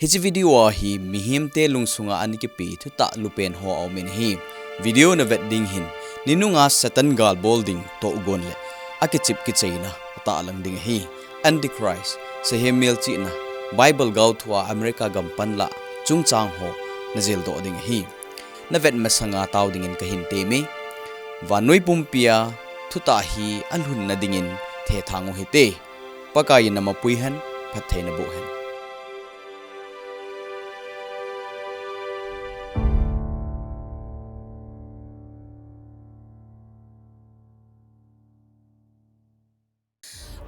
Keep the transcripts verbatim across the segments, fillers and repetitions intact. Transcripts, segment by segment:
Hiche video a hi mihemte lungsunga ana kipe thutah lupen ho aumin ahi. Video navet ding hin, ninunga Satan gal bol ding tohgon le akichep kicheina atahlang ding ahi. Antichrist, sahem melchihna, Bible gaothua America gam panlah chungchang ho najildoh ding ahi. Navet masanga tao dingin kahin teme. Vannoi pumpia thutah hi alhunna dingin thethang uhite. Pakaiyin namapui hen, phattheina boh hen.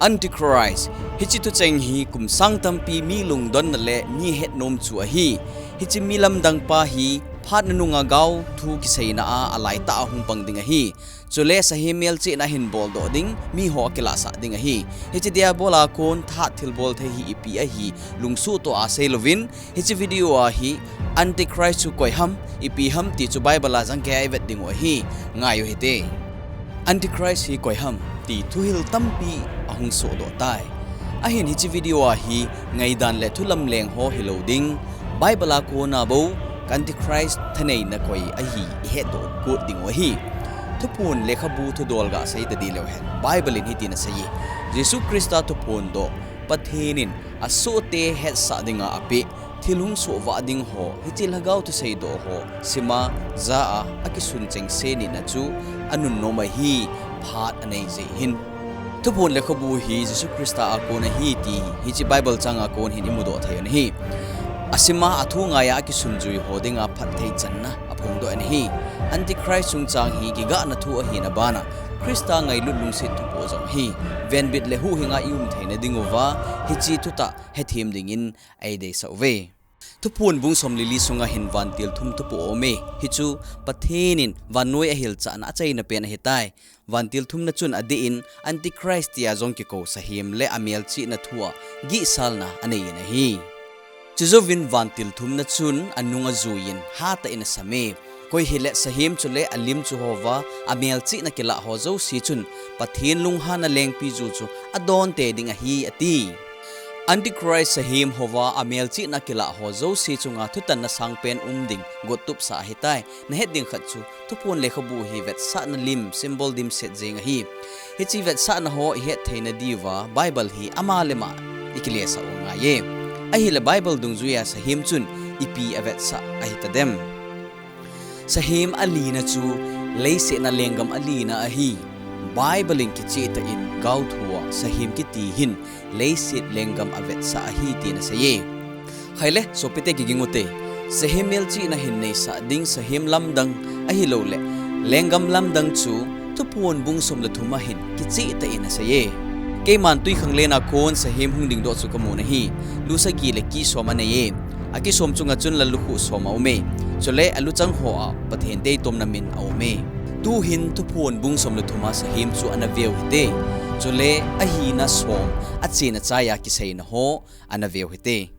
Antichrist, hiche thucheng hi kum sang tampi mi lungdonna le mi hetnom chu ahi. Hiche mi lamdang pa hi phat nanunga gaothu kiseina a alaitah a hung pang ding ahi. Chule sahem melchihna ahin boldoh ding, miho akilahsah ding ahi. Hiche diabol a kon thahat thilbol thei hi ipi ahi, lungsuhtoh a seilouvin, hiche video a hi Antichrist chu koiham, ipi ham ti chu Bible a jangkeiya ivet dingu ahi, ngai uhite. Antichrist hi koiham ti thuhil tampi ahung sohdoh tai. Ahin hiche video a hi ngaidan le thulamleng ho hilou ding, Bible a kona bou Antichrist thaneina koi ahi ihetdoh got dingu ahi. Thuphon lekhabu thudol gasei tadih leu hen, Bible in hitin aseiye, Jesu Christa thuphondoh Pathen in asohte hetsah dinga apeh thil hung sohvah ding ho, hiche lhagao thuseidoh ho sima, ja a, akisun chengse nina chu anunnom ahi, phat anei jeh hin. Thuphon lekhabu hi Jesu Christa a kon ahi ti hiche Bible changa kon hin imudoh thei u ahi. Asima athu ngaiya akisunjui ho dinga phattheichanna aphongdoh in ahi. Antichrist chungchang hi kigahna thu ahina bana Christa ngailut lungset thupoh jong ahi. Venbit le huhhinga ium theina dinguva hiche thutah hethem dingin eideisah uve. Thuphon bung somleli sunga hin vantil thum thupoh aume. Hichu Pathen in vannoi ahilchahna achaina pen ahitai. Vantil thumna chun adeh in Antichrist tia jong kikou sahem le amelchihna thua gihsalna aneiyin ahi. Chujouvin vantil thumna chun anung ajuiyin hatah in asame. Koi hile sahem chule alim chu hova amelchihna kilah ho jouse chun Pathen lunghanna lengpiju chu adonte ding ahi ati. Antichrist sahem hova amelchihna kilah ho jouse chunga thutanna sangpen um ding gottupsa ahitai. Nahet ding khat chu Thuphon lekhabu hi vetsahna lim, symbol dimset jeng ahi. Hiche vetsahna ho ihet theina diuva Bible hi ama le ama ikilesah u angaiye. Ahile Bible dungjuiya sahem chun ipi avetsah ahitadem? Sahem alina chu leiset a lenggam alina ahi. Bible in kichehtah in gaothua sahem kiti hin leiset lenggam avetsah ahi tin aseiye. Khaile, sopite kiging ute. Sahem melchihna hin neisah ding sahem lamdang ahiloule lenggam lamdang chu Thuphon bung som le thum a hin kichehtah in aseiye. Keiman twikhanglen a kon sahem hung dingdoh chu kamun ahi. Lu sagi le ki som aneiye. Akisom chunga chun lallukhuh som aume. Chule aluchang hoa Pathen deitomna min aume. Tuhin Thuphon bung som le thum a sahem chu anaveu hite. Chule ahina som, achena chaiya kiseina ho anaveu hite.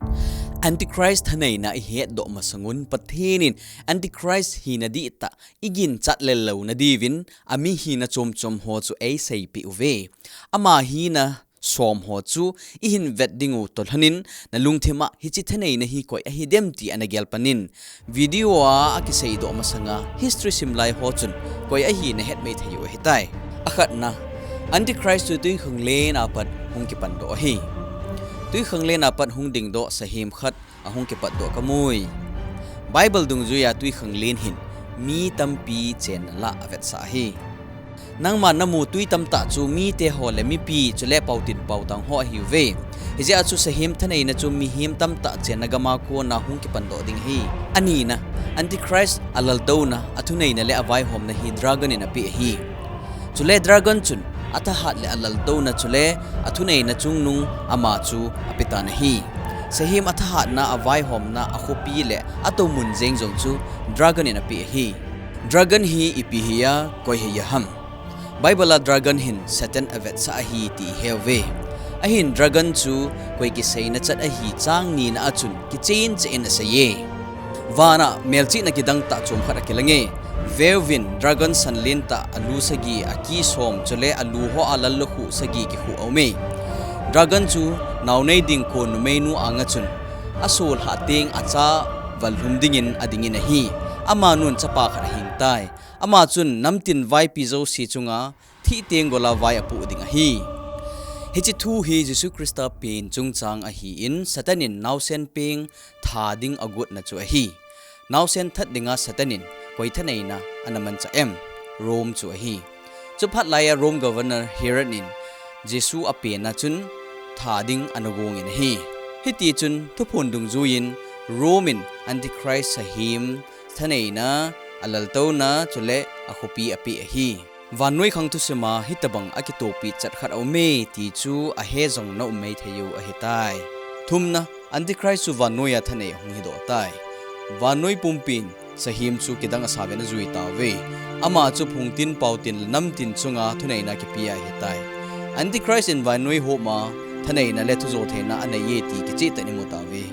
Antichrist thaneina ihetdoh masangun Pathen in Antichrist hina dihtah iginchat lel louna diuvin amihina chomchom ho chu eiseipeh uve. Ama hina som ho chu ihin vet dingu toh lhonin nalungthima hiche thaneina hi koi ahidem ti anagel panin. Video a akiseidoh masanga history simlai ho chun koi ahi nahetmai thei u ahitai. Akhatna, Antichrist chu twikhanglen a pat hung kipandoh ahi. Twikhanglen a pat hung dingdoh sahem khat ahung kipatdoh kamui. Bible dungjuiya twikhanglen hin mi tampi chenna lah avetsah ahi. Nangman namu twi tamtah chu miteho le mipi chule paotin paotang ho ahiuve. Hijeh a chu sahem thaneina chu mihem tamtah chenna gama kona hung kipandoh ding ahi. Anina, Antichrist alaltouna, athuneina le avaihomna hi dragon in apeh ahi. Chule dragon chun athahat le alaltouna chule athuneina chungnung ama chu apetan ahi. Sahem athahatna, avaihomna, akhopi le atoumun jeng jong chu dragon in apeh ahi. Dragon hi ipi hiya, koi hiya ham? Bible a dragon hin Satan avetsah ahi ti iheuve. Ahin dragon chu koi kiseina chat ahi chang nina a chun kichen cheh in aseiye. Vana melchihna kidangtah chomkhat akilange. Veuvin, dragon sanlentah alu sagi, aki som chule alu hoa lallukhuh sagi kikhuh aume. Dragon chu naonei ding kon numeinu anga chun Asolhah teng acha vallhum dingin adingin ahi. Amanun chapa khat ahing tai. Ama chun namtin vaipi jouse chunga thih teng gola vai apoh ding ahi. Hiche thu hi Jesu Christa pen chungchang ahin, Satan in naosen peng tha ding agotna chu ahi. Naosen that dinga Satan in koi thaneina ana manchah em? Rome chu ahi. Chuphat laiya Rome Governor Herod in Jesu apenna chun tha ding ana gongin ahi. Hitichun thuphon dungjuiyin Rome in Antichrist sahem thaneina, alaltouna chule akhopi apeh ahi. Vannoi khang thusima hitobang akitopichat khat aume ti chu ahe jong na um maithei u ahitai. Thumna, Antichrist chu vannoiya thanei ahung hidoh tai. Vannoi pumpin sahem chu kidang asauvin ajui tauve. Ama chu phungtin, paotin le namtin chunga thuneina kipea ahitai. Antichrist in vannoi homa thaneina le thujotheina aneiye ti kichehtah in imu tauve.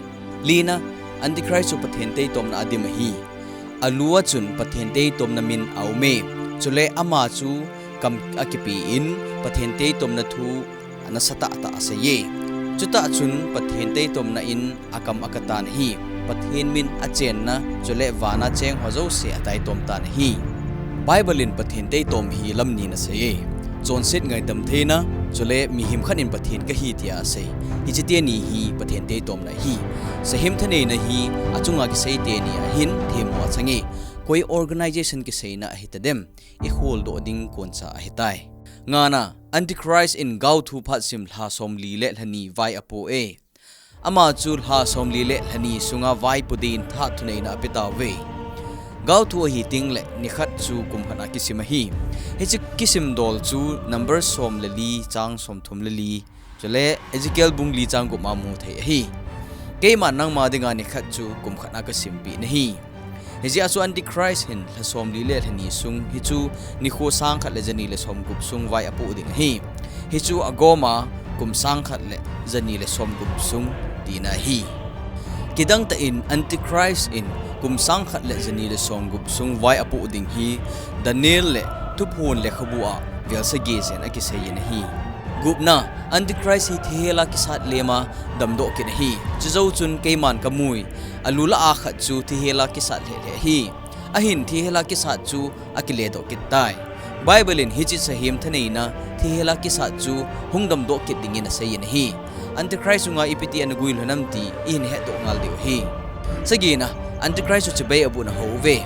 Lina, Antichrist chu Pathen teitomna adim ahi. Alua chun Pathen teitomna min aume. Chule ama chu kam akipen Pathen teitomna thu nasatah tah aseiye. Chutah chun Pathen teitomna in akam akatan ahi. Pathen min achenna chule vana chengho jouse ataitom tan ahi. Bible in Pathen teitom hi lam ni in aseiye. Chonset, ngaidam theina, chule mihem khat in Pathen kahi tia asei. Hiche teni hi Pathen teitomna ahi. Sahem thaneina hi achunga kisei teni ahin themmo achange. Koi organization kiseina ahitadem, ikholdoh ding koncha ahitai. Ngana, Antichrist in gaothu phatsim lha somli le lhani vai apoh e. Ama chu lha somli le lhani sunga vaipo din thahat thuneina ape tauve. Gaothu ahi tengle nikhat chu kum khatna kisim ahi. Hiche kisimdol chu Number som le li chang somthum le li, chule Ezekiel bung li chang gup ma mu thei ahi. Keiman nangma dinga nikhat chu kum khatna kasimpeh nahi. Hijeh a chu Antichrist hin lha somli le lhani sung, hichu nikho sangkhat le jani le somgup sung vai apoh ding ahi. Hichu agoma kum sangkhat le jani le somgup sung tina ahi. Kidangtah in Antichrist in kum sangkhat le jani le somgup sung vai apoh ding hi Daniel le Thuphon lekhabu a vel sagi jen akiseiyin ahi. Gupna, Antichrist hi thihela kisat lema damdoh kit ahi. Chujou chun keiman kamui, alu lah a khat chu thihela kisat lhehlheh ahi. Ahin thihela kisat chu akiledoh kit tai. Bible in hiche sahem thaneina thihela kisat chu hung damdoh kit dingin aseiyin ahi. Antichrist chunga ipiti ana guilhon am ti ihin hetdoh ngal diu ahi. Sagina, Antichrist chu chibai abohna ahou uve.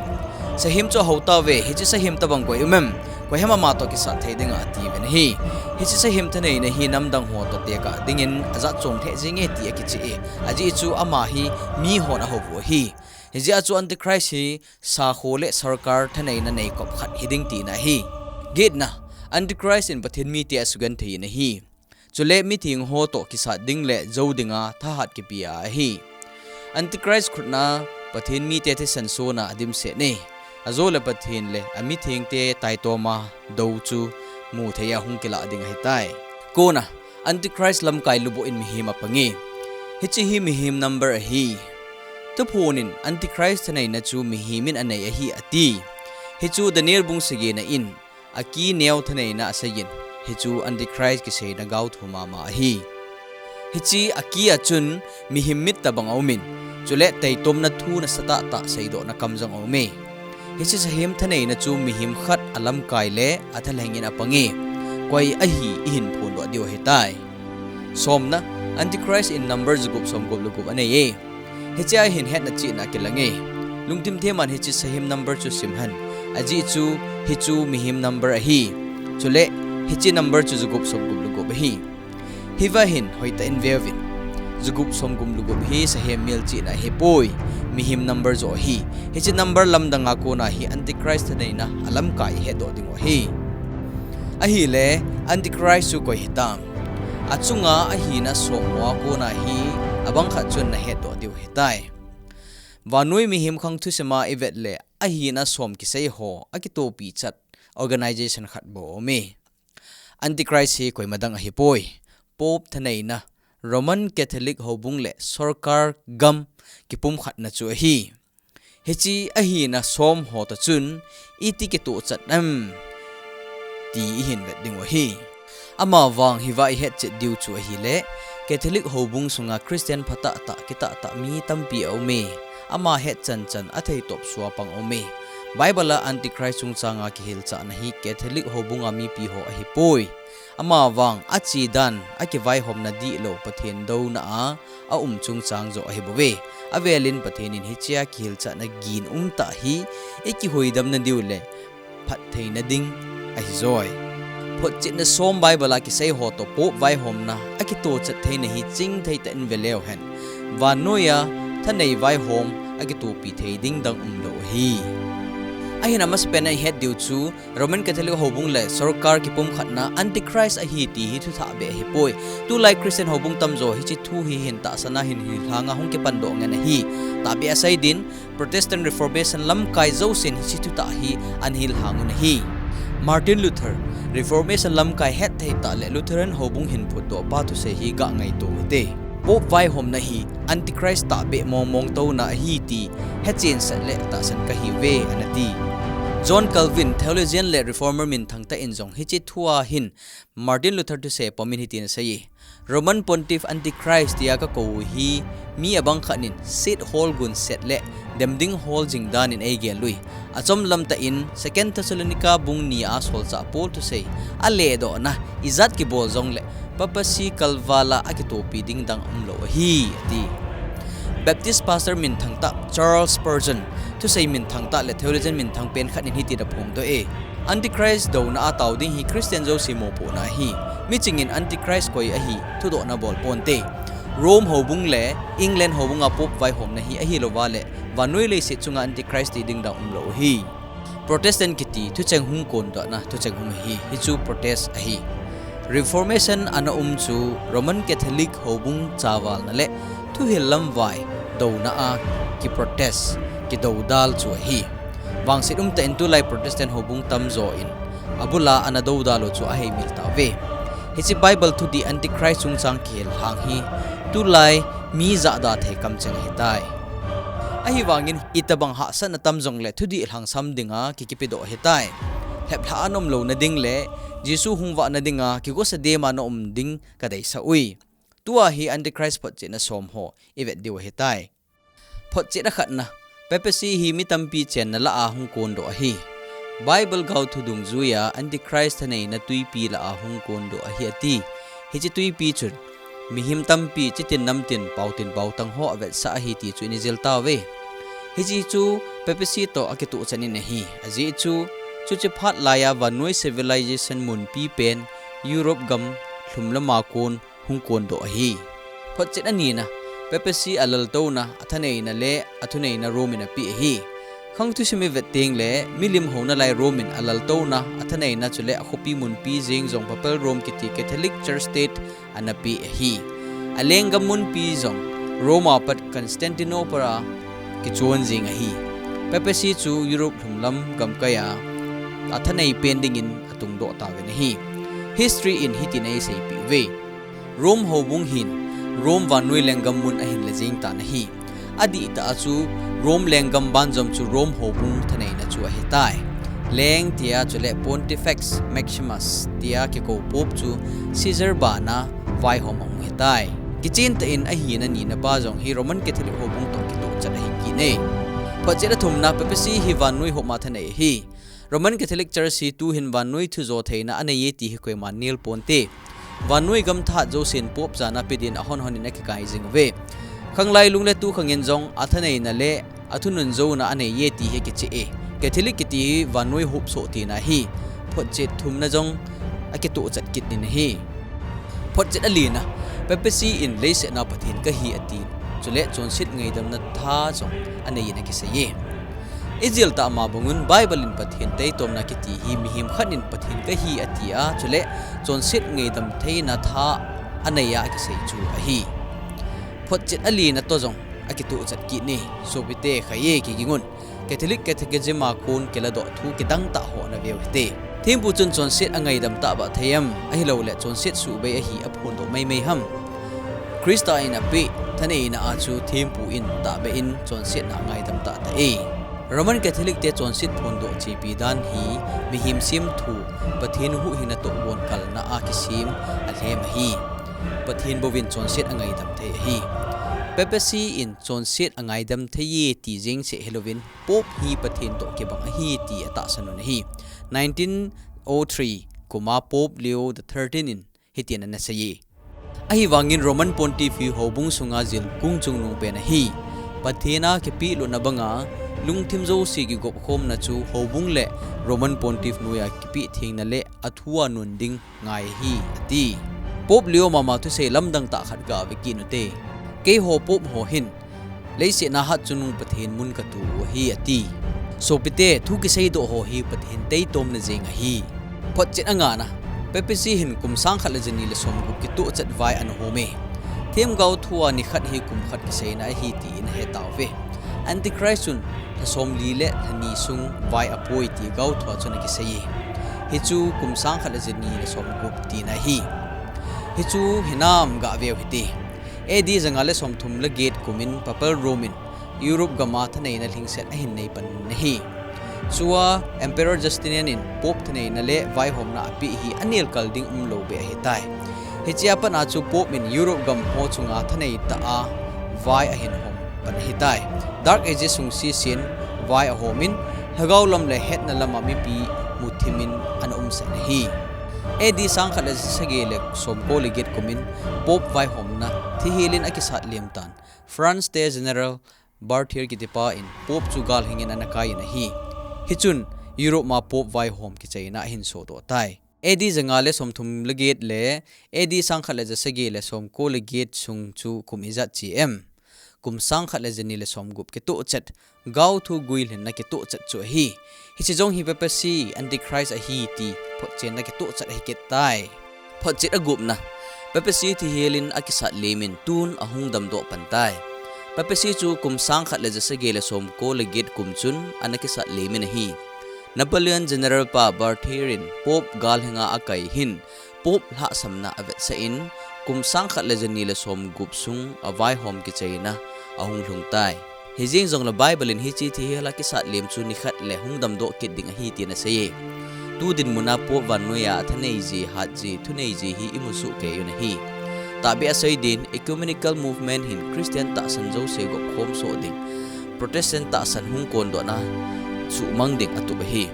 Sahem chu ahou tauve, hiche sahem tobang koi um em? Koi ham ama toh kisat thei dinga atiuvin ahi. Hiche sahem thaneina hi namdang ho toh tekah dingin ajat chom lheh jenge ti akicheh e. Ajeh chu ama hi mihon ahou u ahi. Hijeh a chu Antichrist hi sakho le sorkar thaneina neikop khat hiding tina ahi. Getna, Antichrist in Pathen mite asugenthei in ahi. Chule mitheng ho toh kisat ding le jou dinga thahat kipea ahi. Antichrist khutna Pathen mite thisan sona adimset e. Ajole Pathen le amithengte taitoma dou chu mutheiya hung kilah ding ahitai. Kona, Antichrist lamkai lubuh in mihem apange. Hiche hi mihem number ahi. Thuphon in Antichrist thaneina chu mihem in anei ahi ati. Hichu Daniel bung sagina in aki neo thaneina aseiyin, hichu Antichrist kiseina gaothu mama ahi. Hiche aki a chun mihem mit tobang aumin, chule taitomna thu nasatah tah seidohna kam jong aume. Hiche sahem thaneina chu mihem khat alamkai le athalheng in apange. Koi ahi ihin phondoh diu ahitai. Somna, Antichrist in number jagup somgup le gup aneiye. Hichea hin hetna chihna akilange. Lungthim theman hiche sahem number chu simhen. Ajeh chu hichu mihem number ahi. Chule hiche number chu jagup somgup le gup ahi. Hiva hin hoitah in veuvin. Jagup somgup le gup hi sahem melchihna ahipoi. Mihem number joh ahi. Hiche number lamdanga kona hi Antichrist thaneina alamkai ihetdoh dingu ahi. Ahile Antichrist chu koi hitam? Achunga ahina somhoa kona hi abang khat chun nahetdoh diu ahitai. Vannoi mihem khang thusima ivet le ahina som kiseiho akitopichat organization khat bou aume. Antichrist hi koima dang ahipoi. Pope thaneina, Roman Catholic houbung le sorkar gam kipumkhatna chu ahi. Hiche ahina somho toh chun iti kitohchat em ti ihin vet dingu ahi. Amavang hiva ihetchet diu chu ahile, Catholic houbung sunga Christian phatah tah, kitah tah mi tampi aume. Ama het chan chan athei top sua pang aume. Bible a Antichrist chungchanga kihilchahna hi Catholic houbunga mipi ho ahipoi. Amavang achidan, akivaihomna dihlou Pathen douna a aum chungchang joh ahibouve. Avelin Pathen in hichea kihilchahna gin umtah hi ikihuidamna diu le phattheina ding ahijoi. Photchetna som Bible a kisei ho toh Pope vaihomna akitochat theina hi chingthei tah in veleu hen. Vannoiya thanei vaihom akitopi thei ding dang umlou ahi. Ahin amasapen a ihet diu chu Roman Catholic houbung le sorkar kipumkhatna Antichrist ahi ti hi thuthah beh ahipoi. Tulai Christian houbung tamjo hiche thu hi hin tahsan a hin hilhanga hung kipandoh ngen ahi. Tahbeh asei din, Protestant Reformation lamkai jousen hiche thutah hi ana hilhang un ahi. Martin Luther, Reformation lamkai hetthei tah le Lutheran houbung hin phutdohpa thusei hi gangaito uhite. Pope vaihomna hi Antichrist tahbeh mongmong touna ahi ti hechensah le tahsan kahiuve, anati. John Calvin, theologian le reformer minthangtah in jong hiche thua hin Martin Luther thusei pomin hitin aseiye, Roman Pontiff Antichrist tia kakou u hi mi abang khat in seat holgun set le demding hol jing danin eigel ui. Achomlam tah in Second Thessalonica bung ni a solchah Paul thusei aledohna ijat kibol jongle papacy kalval a akitopi ding dang umlou ahi, ati. Baptist pastor minthangtah Charles Spurgeon, thusei minthangtah le theologian minthang pen khat in hitin aphongdoh e, Antichrist douna a tao ding hi Christian jouse mopohna ahi. Miching in Antichrist koi ahi thudohna bol ponte. Rome houbung le England houbunga Pope vaihomna hi ahilouva le vannoi leiset chunga Antichrist ti ding dang umlou ahi. Protestant kiti thucheng hung kondohna thucheng um ahi, hichu protest ahi. Reformation ana um chu Roman Catholic houbung chavalna le thuhil lamvai douna a kiprotest, kidoudal chu ahi. Vangset umtah in tulai Protestant houbung tamjo in abula ana doudal u chu aheimil tauve. Hiche Bible thudih Antichrist chungchang kihilhang hi tulai mi jahda thei kamcheng ahitai. Ahivangin itobang hahsatna tam jongle thudih lhangsam dinga kikipedoh ahitai. Lheplhah a naum louna ding le Jesu hungvahna dinga kigosa dema naum ding kadeisah ui. Tua hi Antichrist photchetna som ho ivet diu ahitai. Photchetna khatna, Papacy hi mi tampi chenna lah a hung kondoh ahi. Bible gaothu dungjuiya Antichrist thaneina twipi lah a hung kondoh ahi ati. Hiche twipi chun mihem tampi chitin namtin, paotin paotang ho avetsah ahi ti chu ina jil tauve. Hiche chu Papacy toh akitohchan in ahi. Ajeh chu, chuche phat laiya vannoi civilization munpi pen Europe gam lhumlama kon hung kondoh ahi. Photchet anina, Papacy alaltouna, athaneina le athuneina Rome in apeh ahi. Khang thusim ivet tengle milim houna lai Rome in alaltouna, athaneina chule akhopi munpi jeng jong Papal Rome kiti Catholic Church State ana peh ahi. Alenggam munpi jong Rome a pat Constantinople a kichon jeng ahi. Papacy chu Europe lhumlam gamkaiya athanei pen dingin atungdoh tauvin ahi. History in hitin eiseipeh uve. Rome houbung hin Rome vannoi lenggam mun ahin le jeng tan ahi. Adihtah a chu Rome lenggam banjom chu Rome houbung thaneina chu ahitai. Leng tia chule Pontifex Maximus tia kikou Pope chu Caesar bana vaihom ahung hitai. Kichentah in ahina nina pa jong hi Roman Catholic houbung toh kitohchat ahi kit e. Photchet athumna, Papacy hi vannoi hopma thanei ahi. Roman Catholic Church hi tuhin vannoi thujo theina aneiye ti hi koiman nel ponte. Vannoi gam thahat jousen Pope jana pe din ahon hon in akikai jing uve. Khanglai lung le tukhang in jong athaneina le athunun jouna aneiye ti hi akicheh e. Catholic kiti hi vannoi hopsoh tina ahi. Photchet thumna jong akitohchat kit nin ahi. Photchet alina, Papacy in leiset a Pathen kahi atin, chule chonset ngaidamna tha jong aneiyin akiseiye. Ijil tah ma bangun Bible in Pathen taitomna kiti hi mihem khat in Pathen kahi atia, chule chonset ngaidam theina tha aneiya akisei chu ahi. Photchet alina toh jong akitohchat kit e, sopite, khaiye kigingun. Catholic Catechism a kon kiladoh thu kidangtah ho naveu hite. Thempu chun chonset angaidam tahbeh thei em, ahilouleh chonset suhbei ahi aphondoh maimai ham? Christa in apeh thaneina a chu thempu in tahbeh in chonsetna angaidam tahtah e. Roman Catholic te chonset phondoh chepi dan hi mihem semthu Pathen huhhingna toh bonkalna a kisem alhem ahi. Pathen bouvin chonset angaidam thei ahi. Papacy in chonset angaidam thei e ti jeng seh hilouvin, Pope hi Pathen toh kibang ahi ti atahsan un ahi. Nineteen oh three kuma Pope Leo the thirteenth in hitin ana seiye. Ahivangin Roman Pontiff hi houbung sunga jilkung chungnung pen ahi. Pathen a kipehlutna banga lungthim jouse kigop khomna chu houbung le Roman Pontiff noiya kipeh thengna le athu a nun ding ngai ahi, ati. Pope Leo mama thusei lamdang tah khat gave kit ute. Keiho Pope ho hin leiset a hatchungnung Pathen mun katu u ahi, ati. Sopite, thu kiseidoh ho hi Pathen taitomna jeng ahi. Photchet angana, Papacy hin kum sang khat le jani le somgup kitohchet vai ana home. Themgao thua nikhat hi kum khat kiseina ahi tin ahe tauve. Antichrist chun lha somli le lha ni sung vai apoi ti gao thua chun akiseiye. Hichu kum sang khat le jani le somgup tina ahi. Hichu hinam gaveu hite. A D janga le somthum le get kumin Papal Rome in Europe gama thaneina lhingset ahin neipan ahi. Chua Emperor Justinian in Pope thaneina le vaihomna apeh hi anelkal ding umlou beh ahitai. Hichea pat a chu Pope in Europe gam ho chunga thanei tah a vai ahin hom pan ahitai. Dark Ages sung sisin vai ahomin, lhagao lam le hetna lama mipi muthimin ana umsah in ahi. A D sang khat le sagi le somko le get kumin Pope vaihomna thihelin akisat lem tan. France te General Berthier kitipa in Pope chu galhingin ana kaiyin ahi. Hichun Europe ma Pope vaihom kichaina ahin sodoh tai. A D janga le somthum le get le A D sang khat le jasagi le somko le get sung chu kum ijat chi em? Kum sang khat le jani le somgup kitohchet, gaothu guilhinna kitohchet chu ahi. Hiche jong hi Papacy, Antichrist ahi ti photchetna kitohchet ahi kit tai. Photchet agupna, Papacy thihelin akisat lemin tun ahung damdoh pan tai. Papacy chu kum sang khat le jasagi le somko le get kum chun ana kisat lemin ahi. Napoleon General pa Berthier in Pope galhinga akai hin Pope lhahsamna avetsah in kum sang khat le jani le somgup sung avaihom kichaina ahung lhung tai. Hijeng jongle Bible in hiche thihel a kisat lem chu nikhat le hung damdoh kit ding ahi tin aseiye. Tu dinmuna Pope vannoiya athanei ji, hat ji, thunei ji hi imusoh kei un ahi. Tahbeh a sei din, ecumenical movement hin Christian tahsan jouse gopkhom soh ding, Protestant tahsan hung kondohna suhmang ding atup ahi.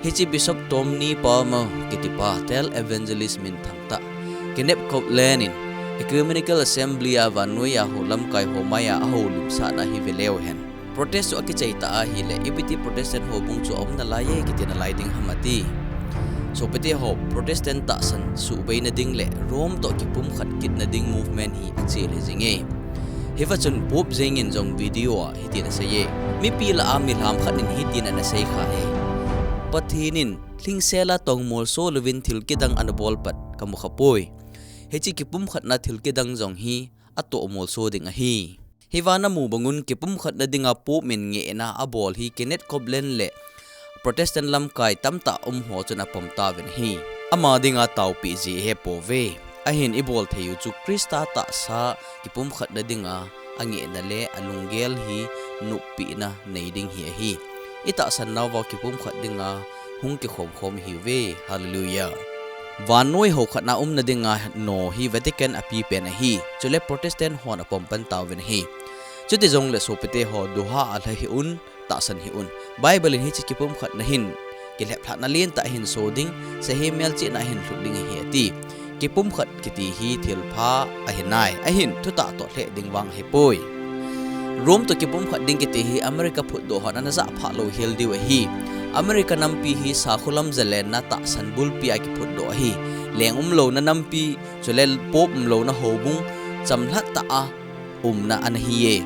Hiche Bishop Tommy Palmer kitipa televangelist minthang tah, Kenneth Copeland in Ecumenical Assembly a vannoiya hou lamkai ho maiya ahoulimsahna hi veleu hen. Protest chu akichai tah ahile, ipi ti Protestant houbung chu aum nalaiye kiti nalai ding ham ati. Sopite ho, Protestant tahsan suhbeina ding le Rome toh kipumkhat kitna ding movement hi achel hijinge. Hiva chun Pope jengin jong video a hitin aseiye. Mipi lah a milham khat in hitin ana seikha e. Pathen in lhingsel a tongmolso louvin thil kidang ana bol pat kamu khapoi. Hiche kipumkhatna thil kidang jong hi atohmolso ding ahi. Hiva namu bangun kipumkhatna dinga Pope in ngehna abol hi Kenneth Copeland le Protestant lamkai tamtah um ho chun apom tauvin ahi. Ama dinga taopeh ji ihepouve. Ahin ibol thei u chu Christa tahsa kipumkhatna dinga angehna le alunggel hi noppehna nei ding hi ahi. Itahsan nauva kipumkhat dinga hung kikhomkhom ihiuve. Hallelujah. Vannoi houkhatna umna dinga no hi Vatican apipen ahi. Chule Protestant hon apom pan tauvin ahi. Chuti jongle sopite ho, duha a lha hih un, tahsan hih un. Bible in hiche kipumkhatna hin kilheplhahna lentah ahin so ding, sahem melchihna ahin lhut ding ahi ati. Kipumkhat kiti hi thilpha ahinai, ahin thutah toh lheh ding vang ahipoi. Rome toh kipumkhat ding kiti hi America phutdoh hon ana jah phah lou hel diu ahi. America nampi hi sakho lam zalenna tahsan bulpi a kiphutdoh ahi. Leng umlouna nampi, chule Pope umlouna houbung chamlhat tah a umna ana hiye.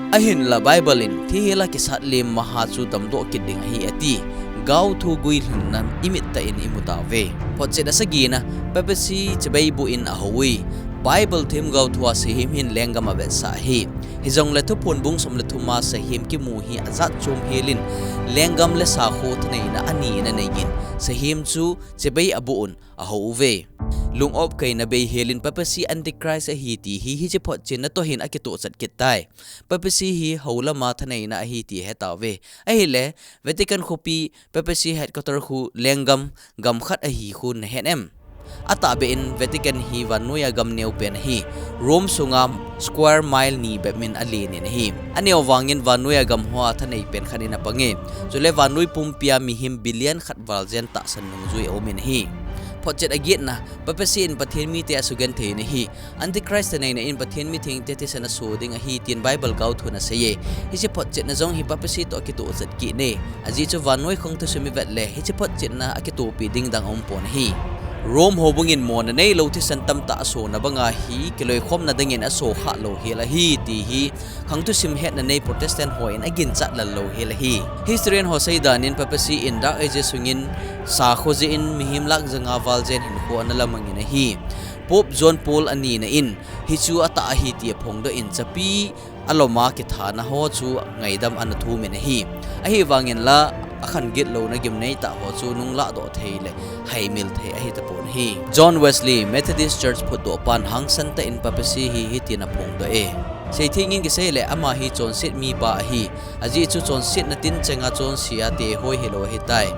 Ahinla Bible in thihel a kisat lem maha chu damdoh kit ding ahi ati. Gaothu guilhinna imit tah in imu tauve. Photchet asagina, Papacy chibai boh in ahouve. Bible themgao thua sahem hin lenggam avetsah ahi. Hijongle Thuphon bung som le thum a sahem kimu hi ajat chom helin lenggam le sakho thaneina ani in aneiyin sahem chu chibai aboh un ahouve. Lung-op kaina bei helin Papacy Antichrist ahi ti hi hiche photchetna toh hin akitohchet kit tai. Papacy hi hou lama thaneina ahi ti hetauve. Ahile, Vatican khopi Papacy headquarter khu lenggam gam khat ahi khu nahet em? Atahbeh in Vatican hi vannoiya gam neo pen ahi. Rome sunga square mile ni bep min alen in ahi. Aneo vangin vannoiya gam hoa thanei pen khat in apang e. Chule vannoi pumpia mihem billion khat val jen tahsan nungjui aum in ahi. Photchet agetna, Papacy in Pathen mite asugenthei in ahi. Antichrist thaneina in Pathen mithengte thisan aso ding ahi tin Bible gaothun asei e. Hiche photchetna jong hi Papacy toh akitohchet kit e. Ajeh chu vannoi khangthu sum ivet le hiche photchetna akitohpi ding dang aumpon ahi. Rome houbung in mona neilou thisan tamtah asona banga hi kiloikhomna dingin aso khah louhel ahi ti hi khangthu sim hetna nei Protestant hon aginchat lal louhel ahi. Historian ho seidan in Papacy in Dark Ages sungin sakho jeh in mihem lakh janga val jen hinkho analamang in ahi. Pope John Paul anina in hichu atah ahi ti aphongdoh in chapi aloma kithana ho chu ngaidam anathum in ahi. Ahivangin la akhan gitlouna gimnei tah ho chu nunglahdoh thei le haimil thei ahitapon ahi. John Wesley, Methodist Church phutdohpan hangsan tah in Papacy hi hitin aphongdoh e. Seithengin kisei le ama hi chonset mipa ahi. Ajeh chu chonsetna tinchenga chonse a tehoi hilou ahitai.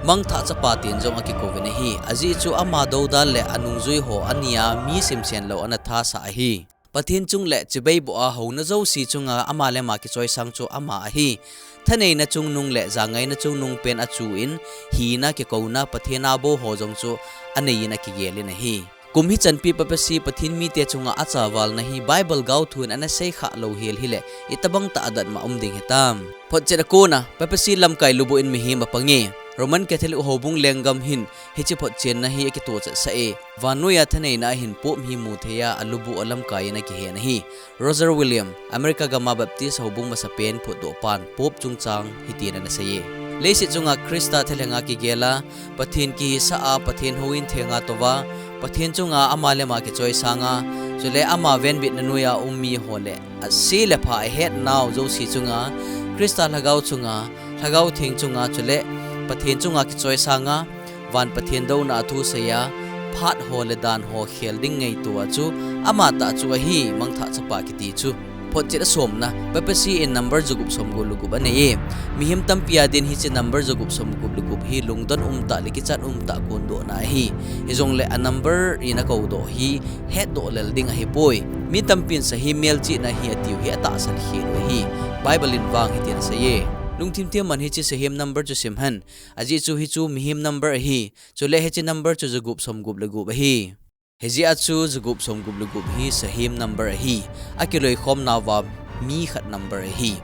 Mangthah chapa tin jong akikouvin ahi. Ajeh chu ama doudal le anungjui ho ania mi simsen lou anathasah ahi. Pathen chung le chibai boh a houna jouse chunga ama le ama kichoisang chu ama ahi. Thaneina chungnung le jangaina chungnung pen achuh in hina kikouna Pathen a bou ho jong chu anei in akigel in ahi. Kum hichanpi Papacy Pathen mite chunga achavalna hi Bible gaothun anasei khah louhel hile itobang tah adatmo um ding hitam. Photchet akona Papacy lamkai lubuh in mihem apang e. Roman Catholic houbung lenggam hin hiche photchenna hi akitohchet sah e. Vannoiya thaneina ahin Pope hi mutheiya alubuh alamkai in akihen ahi. Roger Williams, America gama Baptist houbung masapen phutdohpan Pope chungchang hitin anasei e. Leiset chunga Christa thalhenga kigela, Pathen kihisah a, Pathen houin thenga touva, Pathen chunga ama le ama kichoisanga, chule ama venbitna noiya um miho le ase le apha ahetnau jouse chunga, Christa Lhagao chunga, Lhagao Theng chunga, chule Pathen chunga kichoisanga, van Pathen douna a thuseiya, phat ho le dan ho khel ding ngaitoa chu, amatah chu ahi, mangthah chapa kiti chu. Photchet asomna, Papacy in number jagup somgup le gup anei e. Mihem tampi adin hiche number jagup somgup le gup hi lungdon umtah le kichat umtah kondohna ahi. Hijongle a number in akoudoh hi hetdoh lel ding ahipoi. Mi tampin sahem melchihna hi atiu hi atahsan khel u ahi. Bible in vang hitin asei e. Lungthim thim man hiche sahem number chu simhen. Ajeh chu hichu mihem number ahi. Chule hiche number chu jagup somgup le gup ahi. Hijeh a chu jagup somgup le gup hi sahem number ahi. Akiloikhomnauva mi khat number ahi.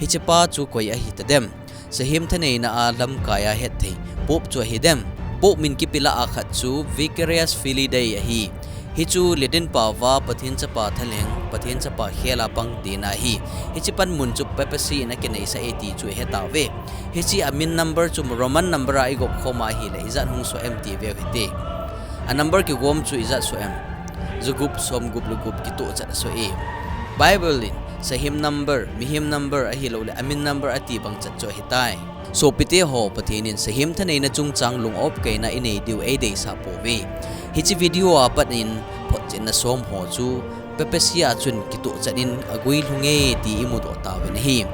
Hichepa chu koi ahitadem? Sahem thaneina a lamkai a hetthei Pope chu ahidem? Pope min kipelah a khat chu Vicarius Filii Dei ahi. Hichu Latin paova Pathen Chapa thalheng, Pathen Chapa khela pang tina ahi. Hiche panmun chu Papacy in akineisah e ti chu ihetauve. Hiche amin number chu Roman number a igop khom ahile ijat hung soh em ti veu hite. A number kigom chu ijat soh em? Jagup somgup le gup kitohchet asoh e. Bible in sahem number, mihem number ahiloule amin number ati bang chat chu ahitai. Sopite ho, Pathen in sahem thaneina chungchang lung opkaina inei diu eideisah pouve. Hiche video a pat in photchetna som ho chu Papacy a chun kitohchet in aguilhunge ti imudoh tauvin ahi.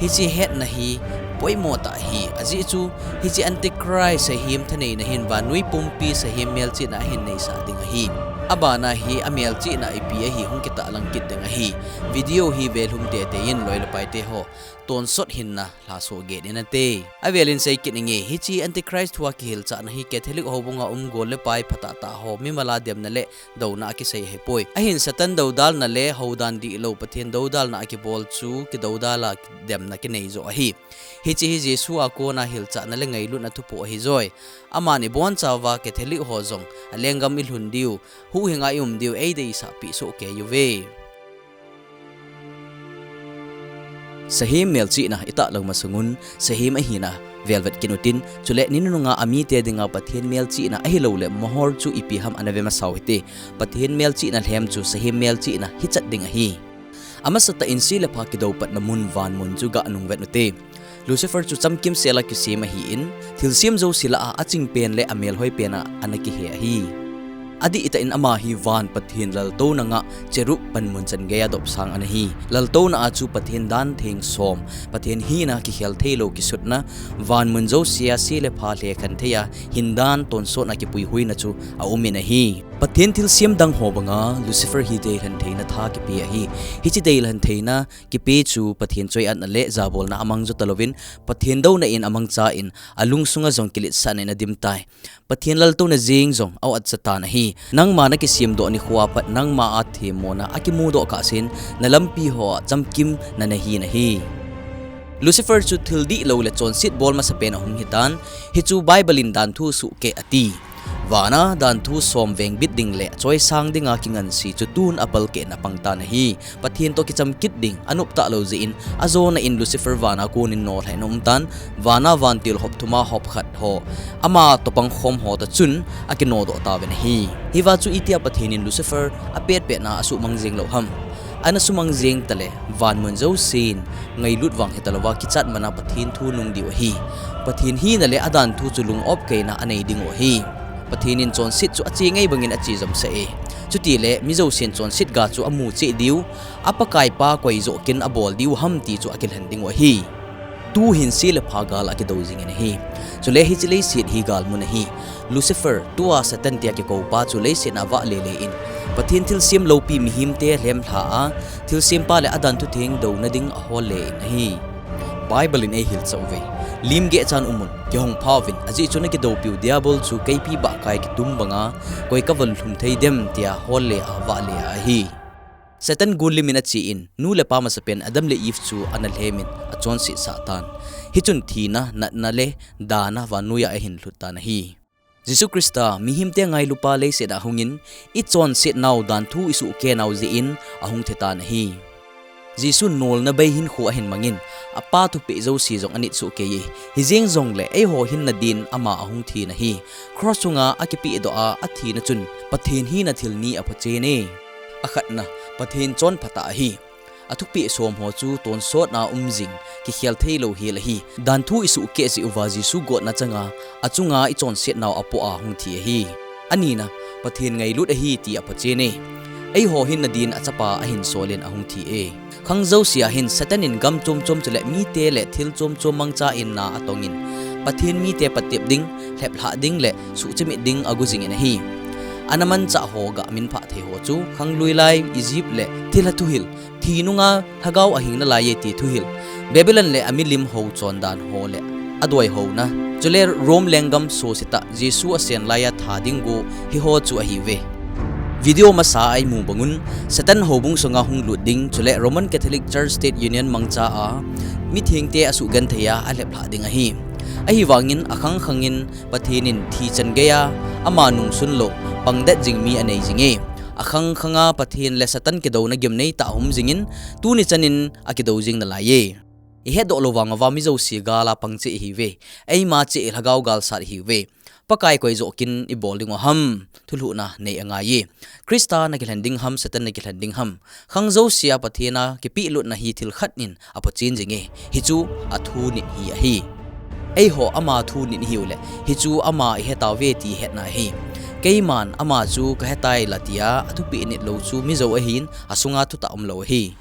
Hiche hetna hi poimo tah ahi, ajeh chu hiche Antichrist sahem thaneina hin vannoi pumpi sahem melchihna ahin neisah ding ahi. Abana hi amelchihna ipi ahi hung kitahlang kit ding ahi. Video hi velhum teitei in loi le paite ho, tonsot hinna lhasoh get in ate. Avelin seikit inge, hiche Antichrist thua kihilchahna hi Catholic houbunga um gol le pai phatah tah ho mimala demna le douna a kisei ahipoi. Ahin Satan doudalna le houdan dihlou Pathen doudalna a kibol chu kidoudal a demna kinei joh ahi. Hiche hi Jesu a kona hilchahna le ngailutna thupoh ahijoi. Aman ibonchauva Catholic ho jong alenggam ilhun diu, huhhinga ium diu eideisahpeh sohkei uve. Sahem melchihna itahlou masungun, sahem ahina velvet kit utin, chule ni nununga amite dinga Pathen melchihna ahiloule mohor chu ipi ham anave masau hite. Pathen melchihna lhem chu sahem melchihna hichat ding ahi. Amasatah in se le pha kidoupatna mun vanmun chu ganungvet ute. Lucifer chu chamkimsela kisem ahin, thilsem jouse lah a achingpen le amelhoipen a ana kihe ahi. Adih tah in ama hi van Pathen laltouna ngah cherub panmun chan geiya dopsang ana hi. Laltouna a chu Pathen dan theng som, Pathen hina kikhel theilou kisutna, van mun jousea se le pha lhekhen theiya hindan tonsotna kipuihuina chu aumin ahi. Pathen thilsem dang ho banga Lucifer hi deilhen theina tha kipe ahi. Hiche deilhen theina kipe chu Pathen choi-atna le jabolna amang jo talouvin, Pathen douna in amangchan alungsunga jong kiletsahna in adim tai. Pathen laltouna jeng jong a-at satan ahi. Nangma nakisemdoh nikhoa pat nangma a themmona akimudoh kahsen, nalampi hoa chamkim nanahin ahi. Lucifer chu thil dihlou le chonset bol masapen ahung hitan, hichu Bible in danthu suhkeh ati. Vana danthu som vengbit ding le choisang dinga kinganse chu tun apalkeh in apangtan ahi. Pathen toh kicham kit ding anop talou jeh in, ajona in Lucifer vana konin nolhah in aumtan, vana vantil hop thuma hop khat ho, ama toh pangkhom ho toh chun akinodoh tauvin ahi. Hiva chu itia Pathen in Lucifer apetpetna asuhmang jeng lou ham? Ana sumang jeng tale, van mun jousen ngailut vang hitalouva kichat mana Pathen thu nung diu ahi. Pathen hina le adanthu chu lung-opkeina anei dingu ahi. Pathen in chonset chu ache ngai bangin ache jomsah e. Chutile mi jousen chonset ga chu amu cheh diu, a Pakaipa koi joh kin abol diu ham ti chu akilhen dingu ahi. Tuhin se le pha gal akidou jingin ahi. Chule hiche leiset hi galmun ahi. Lucifer, tua Satan tia kikoupa chu leiset a avahle le in, Pathen thilsem loupi mihemte lhemlha a, thilsempa le adanthu theng douna ding ahol le in ahi. Bible in eihilchah uve. Limgeh chan umun, kihong phauvin, ajeh chu nakidoupiu Diabol chu keipi bahkai kitum banga, koi kava lhum thei dem tia holle a avahle a ahi. Satan gul limin achen, nu le pa masapen Adam le Eve chu ana lhemin achonsetsah tan. Hichun thina, natna le dana vannoiya ahin lhut tan ahi. Jesu Christa, mihemte ngailupa leiset a ahungin, ichonsetnau danthu isuhkeh nau jeh in ahung thitan ahi. Jesun nolna bei hinkho ahin mangin, apa thupeh jouse jong anit sohkei e. Hijeng jongle eiho hinna din ama ahung thin ahi. Cross chunga akipehdoh a athina chun Pathen hina thil ni aphochen e. Akhatna, Pathen chonphatah ahi. Athupeh som ho chu tonsotna um jing, kikhel theilou hel ahi. Danthu isuhkeh jeh uva Jesu gotna changa, achunga ichonsetnau apoh a hung thi ahi. Anina, Pathen ngailut ahi ti aphochen e. Eiho hinna din achapa ahin solin ahung thi e. Khang jousea hin Satan in gam chom chom chule mite le thil chom chom mangchan na atongin, Pathen mite patep ding, lheplhah ding le suhchimit ding ago jingin ahi. Ana manchah ho gah minphah thei ho chu, khanglui lai, Egypt le thilha thuhil, thi nunga lhagao ahing nalai e ti thuhil, Babylon le amilim ho chondan ho le adoi houna, chule Rome lenggam sosetah Jesu asen laiya tha ding go hiho chu ahiuve. Video masa a imu bangun, Satan houbung sunga hung lut ding, chule Roman Catholic Church State Union mangcha a, mithengte asuhgenthei a alheplhah ding ahi. Ahivangin akhang khangin Pathen in thi chan geiya ama nungsun lou, pangdet jing mi anei jinge. Akhang khanga Pathen le Satan kidouna gimnei tah ahum jingin, tuni chanin akidou jing nalaiye. Ihetdoh lou vang uva mi jouse gal a pang cheh ihiuve. Eima cheh lhagao gal sat ihiuve. Pakai koi joh kin ibol dingu ham? Thulhuhna nei angaiye. Christa nakilhen ding ham, Satan nakilhen ding ham? Khang jousea Pathen a kipehlutna hi thil khat in aphochen jinge. Hichu athu nit hi ahi. Eiho ama thu nit ihiule, hichu ama ihetauve ti hetna ahi. Keiman ama chu kahetai la tia athupeh nit lou chu mijou ahin, asunga thutah umlou ahi.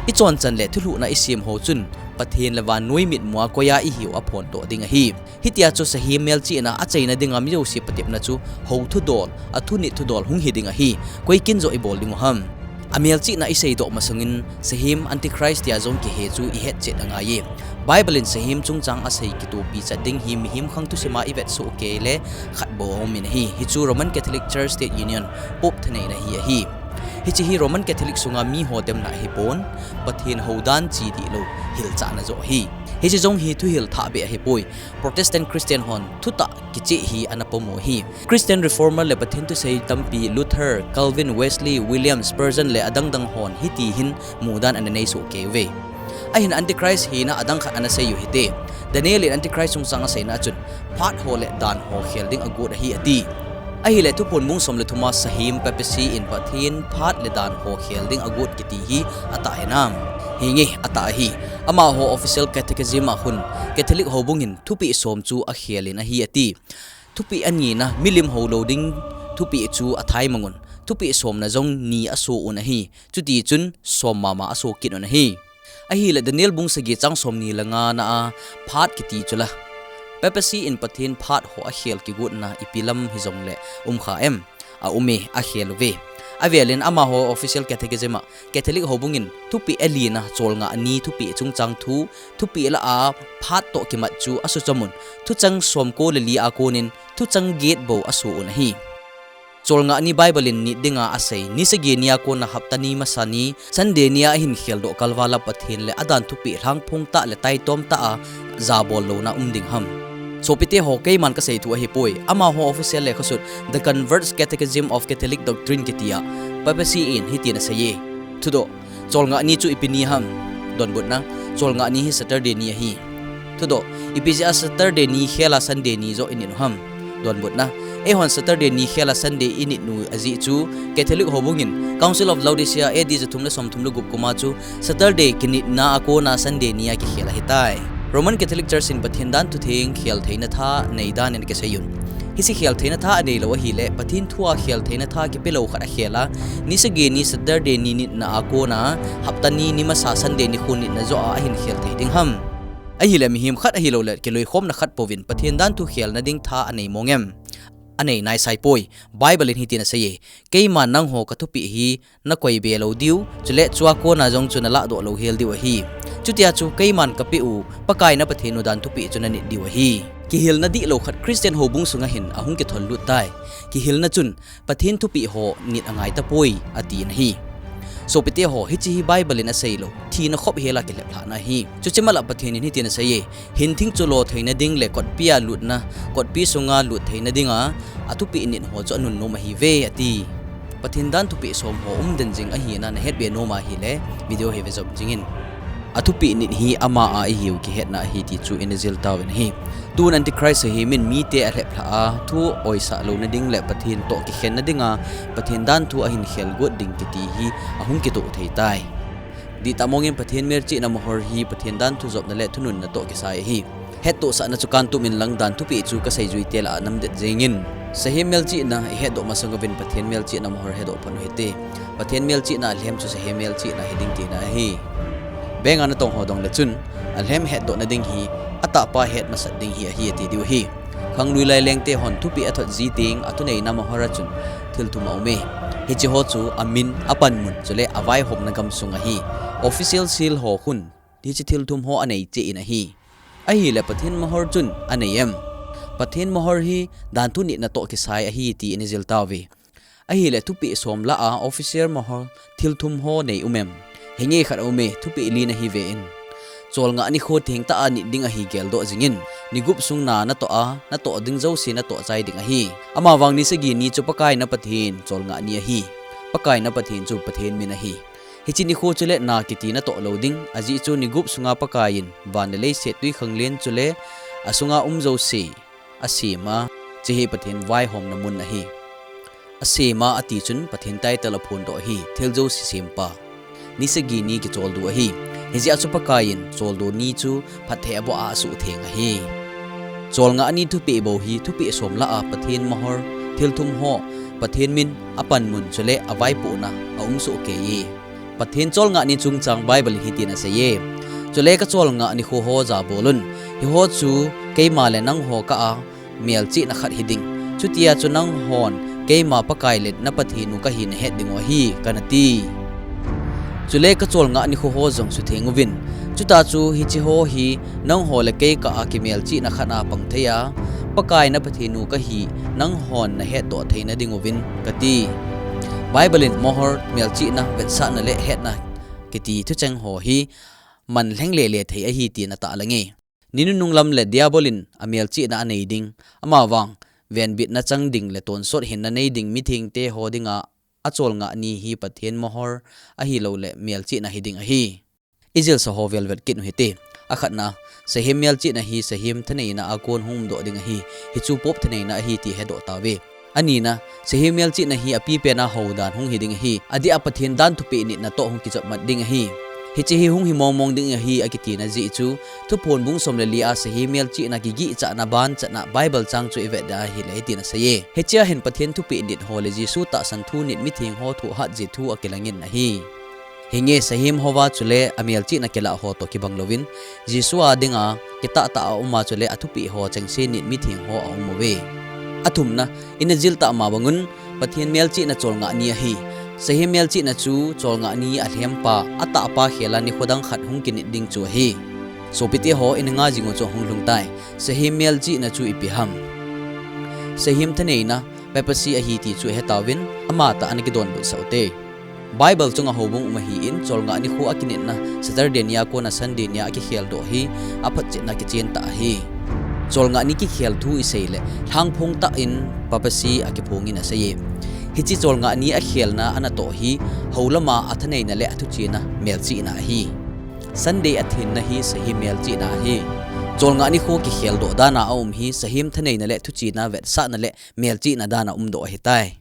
Ichonchan le thulhuhna isem ho chun, Pathen le vannoi mitmua koiya ihiu aphondoh ding ahi. Hitia chu sahem melchihna achaina dinga mi jouse patepna chu hou thudol, athunit thudol hung hiding ahi. Koi kin joh ibol dingu ham? Amelchihna iseidoh masangin sahem Antichrist tia jong kihe chu ihetchet angaiye. Bible in sahem chungchang asei kitopi chat ding hi mihem khang thusima ivet sohkei le khat bou aumin ahi. Hichu Roman Catholic Church State Union, Pope thaneina hi ahi. Hiche hi Roman Catholic sunga miho demna ahipon, Pathen houdan chi dihlou hilchahna joh ahi. Hiche jong hi thuhil thahbeh ahipoi. Protestant Christian hon thutah kicheh hi ana pomu ahi. Christian Reformer le Pathen thusei tampi Luther, Calvin, Wesley, William, Spurgeon le adangdang hon hiti hin mudan ana nei sohkei uve. Ahin Antichrist hina adang khat ana seiyu hite. Daniel in Antichrist chungchang aseina achun, phat ho le dan ho khel ding agot ahi ati. Ahile Thuphon bung som le thuma sahem papacy in Pathen phat le dan ho khel ding agot kiti hi atah hinam? Hinge, atah ahi. Amaho official catechism a khun Catholic houbung in thupeh som chu akhelin ahi ati. Thupeh anina, milim houlou ding Thupeh chu athai mang un, thupeh somna jong ni aso un ahi. Chuti chun som mama aso kit un ahi. Ahile Daniel bung sagi chang somni le nga na a phat kiti chu la, Papacy in Pathen phat ho akhel kigotna ipi lam hijongle um kha em? Aum e, akhel uve. Avelin amaho official catechism a Catholic houbung in thupeh alina cholngah ni thupeh chungchang thu, thupeh lah a phat toh kimat chu asuchom un, thuchang somko le li a konin thuchang get bou aso un ahi. Cholngah ni Bible in nit dinga asei, ni sagi ni a kona hapta ni masa ni, Sunday ni a ahin kheldoh kalval a Pathen le adan thupeh lhangphong tah le taitom tah a jabol louna um ding ham? Sopite ho, keiman kasei thu ahipoi. Amaho official lekhasut The Convert's Catechism of Catholic Doctrine kiti a Papacy in hitin asei e. Thudoh, cholngah ni chu ipi ni ham? Donbutna, cholngah ni hi Saturday ni ahi. Thudoh, ipi jeh a Saturday ni khel a Sunday ni joh init u ham? Donbutna, eihon Saturday ni khel a Sunday init u ajeh chu Catholic houbung in Council of Laodicea A D jathum le somthum le gup kum a chu Saturday kinitna a kona Sunday ni a kikhel ahitai. Roman Catholic Church in Pathen dan thutheng khel theina tha nei dan in kisei un. Hiche khel theina tha anei lou ahile, Pathen thu a khel theina tha kipe lou khat akhel a, ni sagi ni Saturday ni nitna a kona, hapta ni ni masa Sunday nikho nitna joh a ahin khel thei ding ham? Ahile mihem khat ahiloule kiloikhomna khat pouvin Pathen dan thu khelna ding tha anei mong em? Anei naisai poi. Bible in hitin asei e, keiman nangho kathupeh hi nakoi be lou diu, chule chua kona jong chu nalahdoh lou hel diu ahi. Chutia chu keiman kapeh u Pakai na Pathen u dan thupeh chu nanit diu ahi. Kihilna dihlou khat Christian houbung sunga hin ahung kithol lut tai. Kihilna chun, Pathen thupeh ho nit angai tapoi, atin ahi. Sopite ho, hiche hi Bible in asei lou, thina khop hel a kilheplhahna ahi. Chuche mal a Pathen in hitin asei e, hinthing chu lo theina ding le kotpi a lutna, kotpi sunga lut theina dinga athupeh nit ho chu anunnom ahiuve, ati. Pathen dan thupeh som ho umden jing ahina nahet be nom ahile, video hi vejop jingin. Athupeh nit hi ama a ihiu kihetna ahi ti chu ina jil tauvin ahi. Tun Antichrist ahi min mite alheplhah a, thu oisah louna ding le Pathen toh kikhenna dinga Pathen dan thu ahin khel got ding kiti hi ahung kitoh thei tai. Dihtah mongin Pathen melchihna mohor hi Pathen dan thu jopna le thununna toh kisai ahi. Hettohsahna chu kantum inlang dan thupeh chu kasei juite lah a namdet jengin. Sahem melchihna ihetdoh masang uvin Pathen melchihna mohor hedoh phat u hite. Pathen melchihna alhem chu sahem melchihna hiding tina ahi. Bank a natong ho dongle chun, alhem hetdohna ding hi atahpa het masat ding hi ahi ati diu ahi. Khanglui lai lengte hon thupeh athot ji teng athuneina mohor a chun thil thum aume. Hiche ho chu amin, apanmun, chule avaihomna gamsung ahi. Official seal ho khun hiche thil thum ho anei cheh in ahi. Ahile Pathen mohor chun anei em? Pathen mohor hi danthu nitna toh kisai ahi ti ina jil tauve. Ahile thupeh som lah a official mohor thil thum ho nei um em? Hinge khat aume, thupeh li nahi ve in. Cholngah nikho thengtah a nit ding ahi geldoh jingin, ni gup sung na natoh a, natoh ding jouse natoh chai ding ahi. Amavang ni sagi ni chu Pakai na Pathen cholngah ni ahi. Pakai na Pathen chu Pathen min ahi. Hiche nikho chule na kiti natoh lou ding, ajeh chu ni gup sunga Pakai in van le leiset, twikhanglen chule asunga um jouse asem a, hiche hi Pathen vaihomna mun ahi. Asem a ati chun Pathen title aphondoh ahi, thil jouse sempa. Ni sagi ni kicholdo ahi. Hijeh a chu Pakai in choldo ni chu phatthei aboh a asuhtheng ahi. Cholngah ni thupeh bou hi thupeh som lah a Pathen mohor, thil thum ho, Pathen min, apanmun chule avaipohna aum sohkei e. Pathen cholngah ni chungchang Bible in hitin asei e, chule kacholngah nikho ho jabol un. Hiho chu keima le nangho kah a melchihna khat hiding. Chutia chu nanghon keima Pakai le na Pathen u kahi nahet dingu ahi, kana ti. Chule kacholngah nikho ho jong sutheng uvin. Chutah chu hiche ho hi nangho le kei kah a kimelchihna khat a pang thei a, Pakai na Pathen u kahi nanghon nahetdoh theina dinguvin, kati. Bible in mohor, melchihna, vetsahna le hetna kiti thucheng ho hi man lheng lele thei ahi tin atahlang e. Ni nunung lam le Diabol in amelchihna anei ding, amavang venbitna chang ding le tonsot hinna nei ding mithengte ho dinga acholngah ni hi Pathen mohor ahiloule melchihna hiding ahi. Ijilsa ho velvet kit u hite. Akhatna, sahem melchihna hi sahem thaneina a kon hung umdoh ding ahi, hichu Pope thaneina ahi ti hedoh tauve. Anina, sahem melchihna hi apipen a houdan hung hiding ahi, adeh a Pathen dan thupeh nitna toh hung kichopmat ding ahi. Hiche hi hung hi mongmong ding ahi akitina jeh chu, Thuphon bung som le li a sahem melchihna kigihchatna ban chatna Bible chang chu ivet dia ahile hitin aseiye. Hichea hin Pathen thupeh nit ho le Jesu tahsan thu nit mitheng ho thohhat jeh thu akilangin ahi. Hinge sahem houva chule amelchihna kilah ho toh kibang louvin, Jesu a dinga kitahtah a uma chule athupeh ho chengse nit mitheng ho aum uve. Athumna, ina jil tah ma bangun, Pathen melchihna cholngah ni ahi. Sahem melchihna chu cholngah ni alhempa, atahpa khela nikho dang khat hung kinit ding chu ahi. Sopite ho, ina ngai jing u chu hung lhung tai. Sahem melchihna chu ipi ham? Sahem thaneina, papacy ahi ti chu ihetauvin, amatah a ana kidonbut sah ute. Bible chunga houbung um ahin, cholngah nikho akinitna Saturday nia kona Sunday nia akikhel doh hi, aphatchetna kichen tah ahi. Cholngah ni kikhel thu isei le, lhangphong tah in papacy akiphongin aseiye. Hiche cholngah ni akhelna anatoh hi, houlama athaneina le athuchena melchihna ahi. Sunday athenna hi sahem melchihna ahi. Cholngah nikho kikhel doh dana aum hi, sahem thaneina le thuchena vetsahna le melchihna dana umdoh ahitai.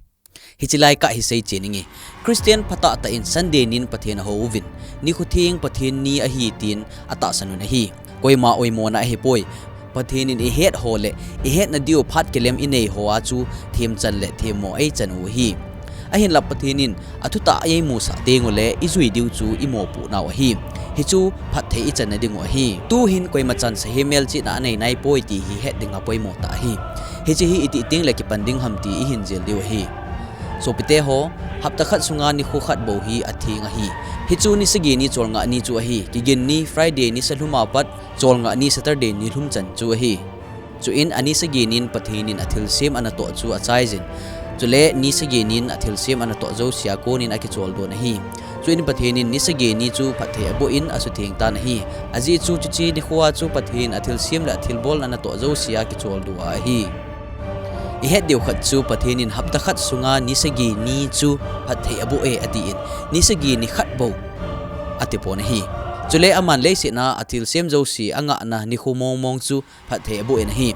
Hiche lai kah hi seichen inge. Christian phatah tah in Sunday nin Pathen ahou uvin, nikho theng Pathen ni ahi tin atahsan un ahi. Koima oimona ahipoi. Pathen in ihet ho le ihetna diu phat kilem inei ho a chu themchan le themmo eichan u ahi. Ahinla Pathen in athutah eimusah tengule ijui diu chu imopohnau ahi. Hichu phatthei ichanna dingu ahi. Tuhin koimachan sahem melchihna anei naipoi ti hi het dinga poimo tah ahi. Hiche hi itih tengle kipan ding ham ti ihin jil diu ahi. Sopite ho, hapta khat sunga nikho khat bou hi atheng ahi. Hichu ni sagi ni cholngah ni chu ahi. Kigin ni Friday nisa lhuma pat cholngah ni Saturday nilhum chan chu ahi. Chuin ani sagi nin Pathen in athilsem anatoh chu achaijin, chule ni sagi nin athilsem anatoh jousea konin akicholdo ahi. Chuin Pathen in ni sagi ni chu phatthei aboh in asutheng tan ahi. Ajeh chu chuche nikhoa chu Pathen athilsem le athilbol anatoh jousea kicholdo ahi. Ihet diu khat chu Pathen in hapta khat sunga ni sagi ni chu phatthei aboh e atin, ni sagi ni khat bou atipon ahi. Chule aman leiset a athilsem jouse angahna nikho mongmong chu phatthei aboh in ahi.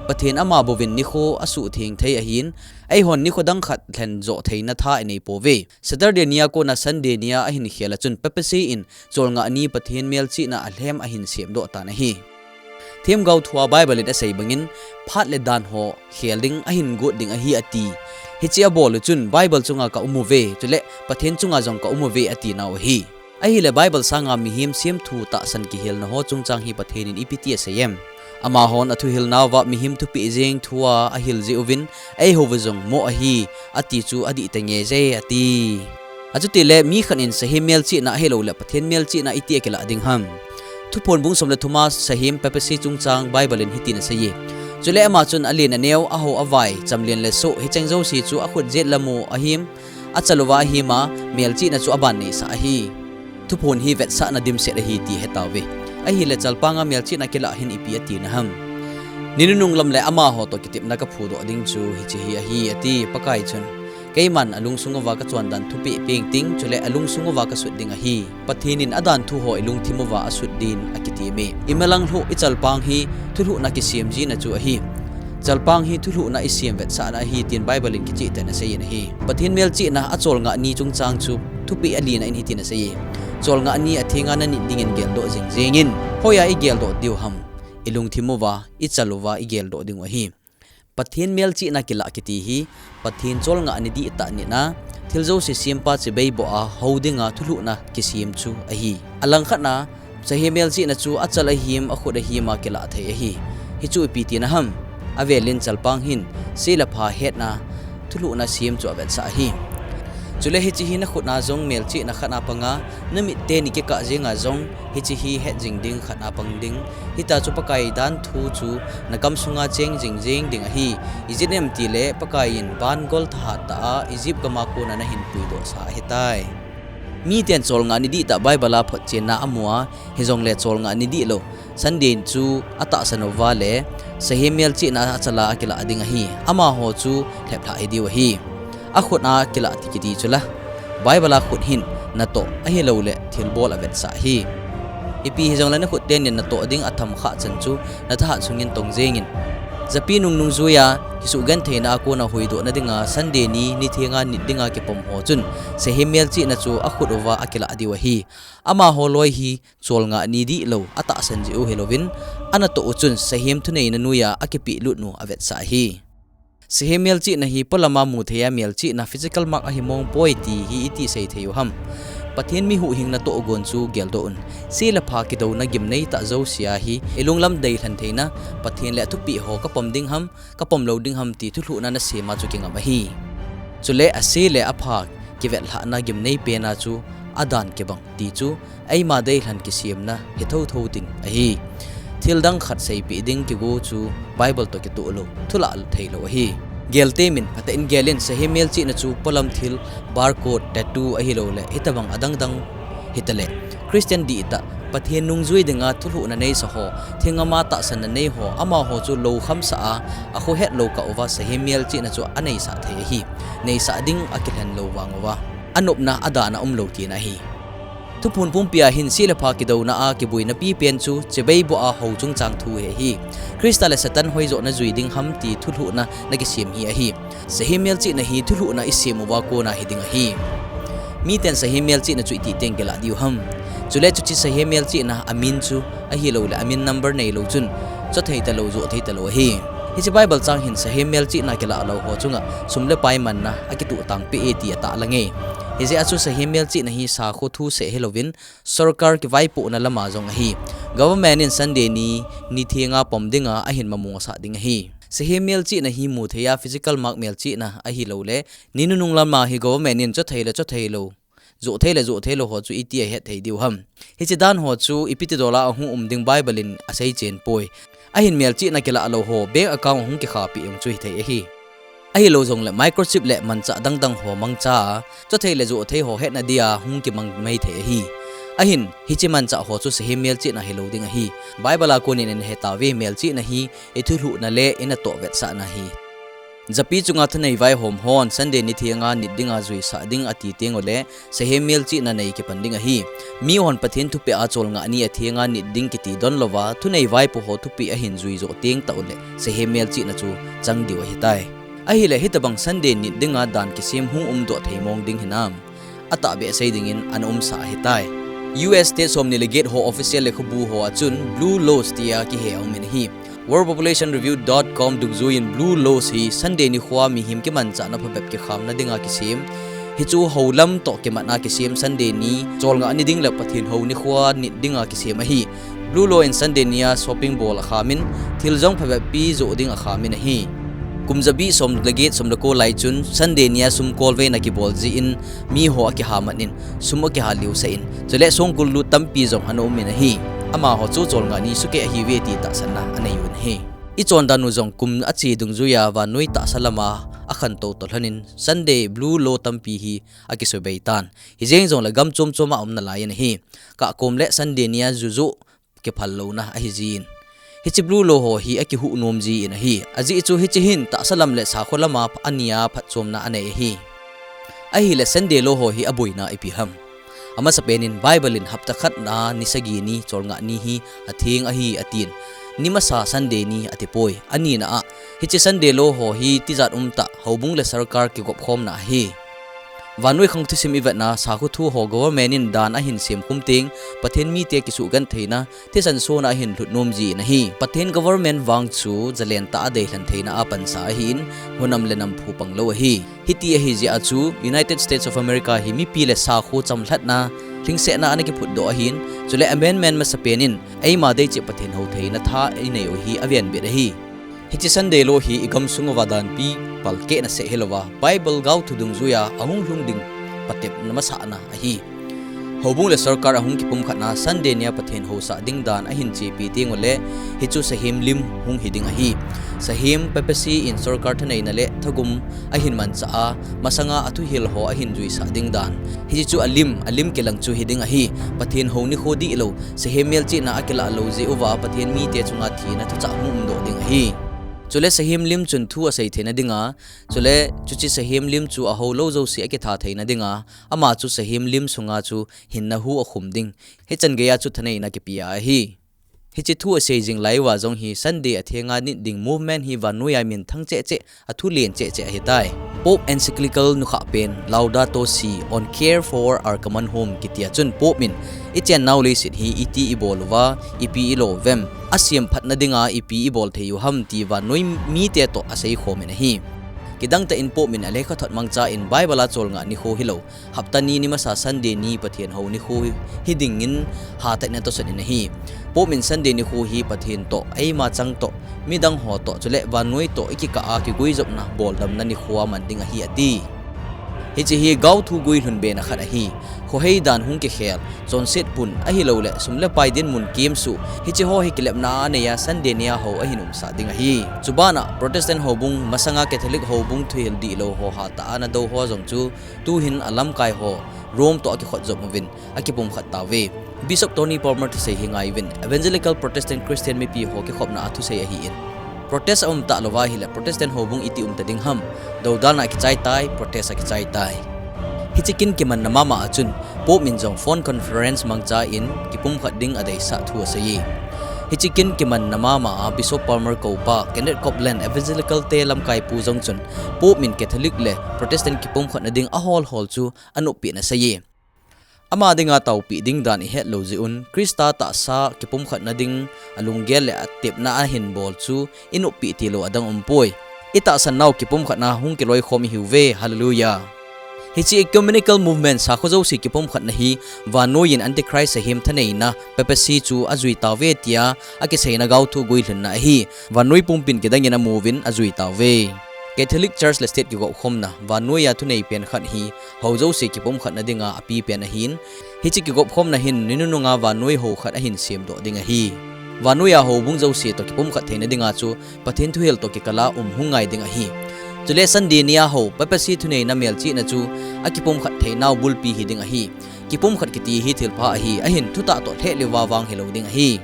Pathen ama bouvin nikho asuhtheng thei ahin, eihon nikho dang khat lhen joh theina tha inei pouve. Saturday nia kona Sunday nia ahin khel a chun papacy in cholngah ni Pathen melchihna alhem ahin semdoh tan ahi. Themgao thua Bible in asei bangin, phat le dan ho khel ding ahin got ding ahi ati. Hiche abol u chun Bible chunga kaum uve, chule Pathen chunga jong kaum uve atinau ahi. Ahile Bible sanga mihem semthu tahsan kihelna ho chungchang hi Pathen in ipi ti asei em? Amahon athuhilnauva mihem thupeh jeng thua ahil jeh uvin, eihouva jong mo ahi, ati chu adih tenge je ati. Achutile mi khat in sahem melchihna ahiloule Pathen melchihna iti akilah ding ham? Thuphon bung som le thuma sahem papacy chungchang Bible in hitin aseiye. Chule ama chun alen aneo, ahao avai, chamlen le soh, hicheng jouse chu akhut jet lamu ahim, achal uva ahima, melchihna chu aban neisah ahi. Thuphon hi vetsahna dimset ahi ti hetauve. Ahile chalpanga melchihna kilah hin ipi atina ham? Ni nunung lam le amaho toh kitepna kaphudoh ding chu hiche hi ahi ati. Pakai chun, keiman alungsung uva kachondan thupeh peng ting, chule alungsung uva kasut ding ahi. Pathen in adanthu ho ilungthim uva asut din akiteme. Imalang lhoh ichalpang hi thulhuhna kisem jina chu ahi. Chalpang hi thulhuhna isem vetsahna ahi tin Bible in kichehtah in aseiyin ahi. Pathen melchihna acholngah ni chungchang chu thupeh alina in hitin aseiye. Cholngah ni athenga nanit dingin geldoh jing jengin. Hoiya igeldoh diu ham? Ilungthim uva, ichal uva igeldoh dingu ahi. Pathen melchihna kilah kiti hi Pathen cholngah ni dihtah nina, thil jouse sempa chibai boh a hou dinga thulhuhna kisem chu ahi. Alangkhatna, sahem melchihna chu achal ahim, akhut ahima kilah thei ahi. Hichu ipi tina ham? Avelin chalpang hin, se le pha hetna, thulhuhna sem chu avetsah ahi. Chule hiche hi nakhutna jong melchihna khatna panga, namit teni kikah jenga jong, hiche hi het jing ding khatna pang ding. Hita chu Pakai danthu chu nakam sunga cheng jing jeng ding ahi. Ijeh inem itile Pakai in vangol thahat tah a Egypt gama kona nahin puidohsa ahitai. Miten cholngah ni dihtah Bible a photchenna amu a, hijongle cholngah ni dihlou Sunday chu atahsan uva le, sahem melchihna achala akilah ding ahi. Amaho chu lheplhah hidiu ahi. Akhut a kilah ti kiti chula, Bible a khut hin natoh ahiloule thilbol avetsah ahi. Ipi hijongle nakhut tenin natoh ding atham khah chan chu nathahat sungin tong jengin. Japi nung nungjuiya kisugentheina a kona huhdohna dinga Sunday ni nithenga nit dinga kipom ho chun sahem melchihna chu akhut uva akilah diu ahi. Amaho loi hi cholngah ni dihlou atahsan jeh u hilouvin, anatoh u chun sahem thuneina noiya akipehlut u avetsah ahi. Sahem melchihna hi polama mutheiya melchihna, physical mark ahi mong poi ti hi iti sei thei u ham? Pathen mi huhhingna tohgon chu geldoh un. Se le pha kidouna gimnei tah jousea hi ilunglam deilhen theina, Pathen le athupeh ho kapom ding ham, kapom lou ding ham ti thulhuhna nasema chu kingam ahi. Chule ase le apha kivetlhahna gimnei pena chu adan kibang ti chu eima deilhen kisemna hi thotho ding ahi. Thildang khat seipeh ding kigo chu Bible toh kitoh lou, thulah theilou ahi. Geltemin, phatah in gelin, sahem melchihna chu polam thil, barcode, tattoo ahilouleh hitobang adangdang hitaleh, Christian dihtah, Pathen nungjui dinga thulhuhna neisa ho, thingama tahsanna nei ho, amaho chu loukhamsah a, akhohet lou kah uva sahem melchihna chu aneisah thei ahi. Neisah ding akilhen lou vang uva, anopna adana umlou tina ahi. Thuphon pumpia hin se le pha kidouna a kiboina pipen chu chibai boh a hou chungchang thu hi ahi. Christa le Satan hoijohna jui ding ham ti thulhuhna nakisem hi ahi. Sahem melchihna hi thulhuhna isem uva kona hiding ahi. Miten sahem melchihna chu itih teng kilah diu ham? Chule chuche sahem melchihna amin chu ahilouleh amin number neilou chun chothei talou, joh thei talou ahi. Hiche Bible chang hin sahem melchihna kilah lou ho chunga sum le pai manna akitoh tangpeh e ti atahlang e. Hijeh a chu sahem melchihna hi sakho thu seh hilouvin, sorkar kivaipohna lama jong ahi. Government in Sunday ni nithenga pom dinga ahin mamosah ding ahi. Sahem melchihna hi mutheiya physical mark melchihna ahilouleh, ni nunung lama hi government in chothei le chothei lou, joh thei le joh theilou ho chu iti ahet thei diu ham? Hiche dan ho chu ipi tidola ahung um ding Bible in aseichen poi. Ahin melchihna kilah lou ho bank account ahung kikhahpeh jong chu hithei ahi. Ahilou jongleh microchip le manchah dangdang ho mangcha a, chothei le joh thei ho hetna dia hung kimang maithei ahi. Ahin, hiche manchah ho chu sahem melchihna hilou ding ahi. Bible a konin inhetauve, melchihna hi ithulhuhna le inatoh vetsahna ahi. Japi chunga thunei vaihom hon Sunday nithenga nit dinga juisah ding ati tenguleh, sahem melchihna nei kipan ding ahi. Mihon Pathen thupeh a cholngah ni athenga nit ding kiti donlouva, thunei vaipo ho thupeh ahin jui joh teng tah uleh, sahem melchihna chu chang diu ahitai. Ahileh hitobang Sunday nit dinga dan kisem hung umdoh thei mong ding hinam? Atahbeh sei dingin ana umsa ahitai. U S state somni le get ho official lekhabu hoa chun Blue Laws tia kihe aumin ahi. World Population Review dot com dungjuiyin Blue Laws hi Sunday nikhoa mihem kimanchahna phabep kikhamna dinga kisem. Hichu houlam toh kimatna kisem Sunday ni cholngah ni ding le Pathen hou nikhoa nit dinga kisem ahi. Blue Law in Sunday nia shopping bol akhamin, thil jong phabep pi joh ding akhamin ahi. Kum jabi som le get som le ko lai chun Sunday nia sum kolveina kibol jeh in miho akihamat in, sum akiha liusah in, chule songkul lut tampi jong ana umin ahi. Amaho chu cholngah ni sukeh ahiuve ti tahsanna aneiuvin ahi. Ichondan u jong kum ache dungjuiya vannoi tahsa lama akhantou toh lhonin Sunday Blue Law tampi hi akisubei tan. Hijeng jongle gam chom choma aum nalaiyin ahi. Kahkom le Sunday nia ju joh kiphal louna ahijin, hiche Blue Law ho hi akihuh nom jin ahi. Ajeh chu hiche hin tahsa lam le sakho lama ania phatchomna anei ahi. Ahileh Sunday Law ho hi aboina ipi ham? Amasapen in Bible in hapta khatna ni sagi ni cholngah ni hi atheng ahi atin, nimasa Sunday ni atipoi. Anina a, hiche Sunday Law ho hi tijat umtah houbung le sorkar kigopkhomna ahi. Vannoi khang thusim ivetna sakho thu ho government in dan ahin semkhum teng, Pathen mite kisuhgentheina, thisan sona ahin lhut nom jin ahi. Pathen government vang chu jalentah a deilhen theina a pansa ahin, hunam le nam phu panglou ahi. Hiti ahijeh a chu United States of America hi mipi le sakho chamlhatna, lhingsetna ana kiphutdoh ahin, chule amendment masapen in eima deicheh Pathen hou theina tha inei u hi avenbit ahi. Hiche Sunday Law hi igamsung uva danpi palkehna seh hilouva, Bible gaothu dungjuiya ahung lhung ding patepna masahna ahi. Houbung le sorkar ahung kipumkhatna Sunday nia Pathen housah ding dan ahin chepi tenguleh, hichu sahem lim hung hiding ahi. Sahem papacy in sorkar thaneina le thagum ahin manchah a, masanga athuhil ho ahin juisah ding dan. Hiche chu alim, alim kilang chu hiding ahi. Pathen hou nikho dihlou, sahem melchihna akilah lou jeh uva Pathen mite chunga thina thuchah hung umdoh ding ahi. Chule sahem lim chun thu asei theina dinga, chule chuche sahem lim chu ahoulou jouse akitha theina dinga, ama chu sahem lim sunga chu hinna hu akhum ding, hichan geiya chu thaneina kipea ahi. Hiche thu asei jing lai uva jong hi Sunday athenga nit ding movement hi vannoiya minthang cheh cheh, athulen cheh cheh ahitai. Pope encyclical nukhah pen Laudato Si on Care for Our Common Home kitia chun Pope in ichennau leiset hi iti ibol uva, ipi ilo uvem, asemphatna dinga ipi ibol thei u ham ti vannoi mite toh aseikhom in ahi. Kidangtah in Pope in alekhathot mangcha in Bible a cholngah nikho hilou, hapta ni nimasa Sunday ni Pathen hou nikho hi dingin hatah in atosot in ahi. Pope in Sunday nikho hi Pathen toh, eima chang toh, midang ho toh, chule vannoi toh ikikah a kiguijopna boldamna nikho aman ding ahi ati. Hiche hi gaothu guilhun bena khat ahi. Khohei dan hung kikhel, chonset pun, ahilouleh sum le pai dinmun kemsuh, hiche ho hi kilepna anei a Sunday nia hou ahin umsah ding ahi. Chubana Protestant houbung masanga Catholic houbung thuhil dihlou ho hatah a ana dou ho jong chu tuhin alamkai ho Rome toh akikhotjop uvin, akipumkhat tauve. Bishop Tony Palmer thusei hi ngaiuvin, Evangelical Protestant Christian mipi ho kikhopna a thusei ahin, protest aumtah louva ahile Protestant houbung iti umta ding ham, doudalna akichai tai, protest akichai tai. Hiche kin kimanna mama a chun Pope in jong phone conference mangcha in kipumkhat ding adeisah thu aseiye. Hiche kin kimanna mama a Bishop Palmer koupa Kenneth Copeland, Evangelical te lamkaipu jong chun Pope in Catholic le Protestant kipumkhatna ding aholhol chu anoppeh in aseiye. Ama dinga taopeh ding dan ihet lou jeh un, Christa tahsa kipumkhatna ding alunggel le atepna ahin bol chu inoppeh tilou adang umpoi. Itahsan nau kipumkhatna hung kiloikhom ihiuve, Hallelujah. Hiche ecumenical movement sakho jouse kipumkhatna hi vannoiyin Antichrist ahem thaneina, papacy chu ajui tauve tia akiseina gaothu guilhunna ahi. Vannoi pumpin kidangin amuvin ajui tauve. Catholic Church le State kigopkhomna, vannoiya thunei pen khat hi hou jouse kipumkhatna dinga apipen ahin, hiche kigopkhomna hin ni nununga vannoi hou khat ahin semdoh ding ahi. Vannoiya houbung jouse toh kipumkhat theina dinga chu Pathen thuhil toh kikala um hung ngai ding ahi. Chule Sunday nia hou, papacy thuneina melchihna chu akipumkhat theinau bulpi hiding ahi. Kipumkhat kiti hi thilpha ahi, ahin thutah toh lhehleuva vang hilou ding ahi.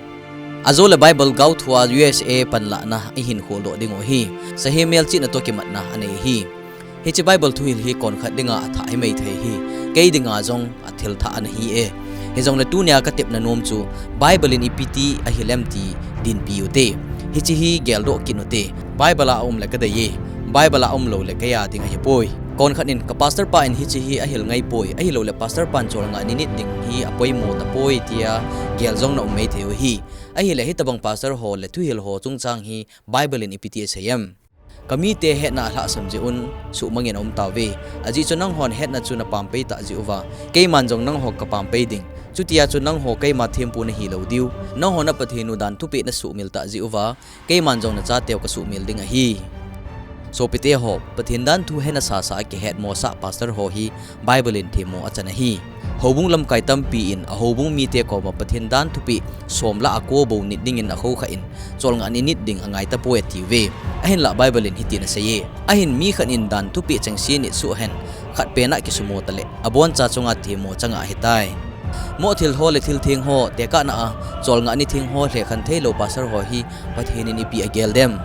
Ajole Bible gaothua U S A panlahna ihin kholdoh dingu ahi. Sahem melchihna toh kimatna anei ahi. Hiche Bible thuhil hi konkhat dinga athah himai thei ahi. Kei dinga jong athil thah ana hi e. Hijongle tunia katepna nom chu Bible in ipiti ahilem ti dinpi ute. Hiche hi geldoh kit ute. Bible a aum le kadei e. Bible a aumlou le keiya ding ahipoi. Konkhat in ka pastor pa in hiche hi ahil ngaipoi. Ahiloule pastor pan cholngah ni nit ding hi apoimo tapoi tia gel jong na um mai thei u ahi. Ahile hitobang pastor ho le thuhil ho chungchang hi Bible in ipiti asei em? Kamite hetna alhahsam jeh un suhmangin aum tauve. Ajeh chu nanghon hetna chu napampei tah jeh uva, keiman jong nangho kapampei ding. Chutia chu nangho keima thempu nahilou diu. Nanghon na Pathen u dan thupeh nasuhmil tah jeh uva, keiman jong nachateu kasuhmil ding ahi. Sopite ho, Pathen danthu hena sasa a kihetmosah pastor ho hi Bible in themmo achan ahi. Houbung lamkai tampi in ahoubung mite koma Pathen dan thupeh somlah a ko bou nit dingin akhoukhah in, cholngah ni nit ding angai tapoi atiuve. Ahinlah Bible in hitin aseiye. Ahin mi khat in dan thupeh chengse nit suh hen, khat pen a kisumo taleh, aboncha chunga themmo changa ahitai. Moh thil ho le thil theng ho, tekahna a, cholngah ni theng ho lhekhen theilou pastor ho hi Pathen in ipi agel dem?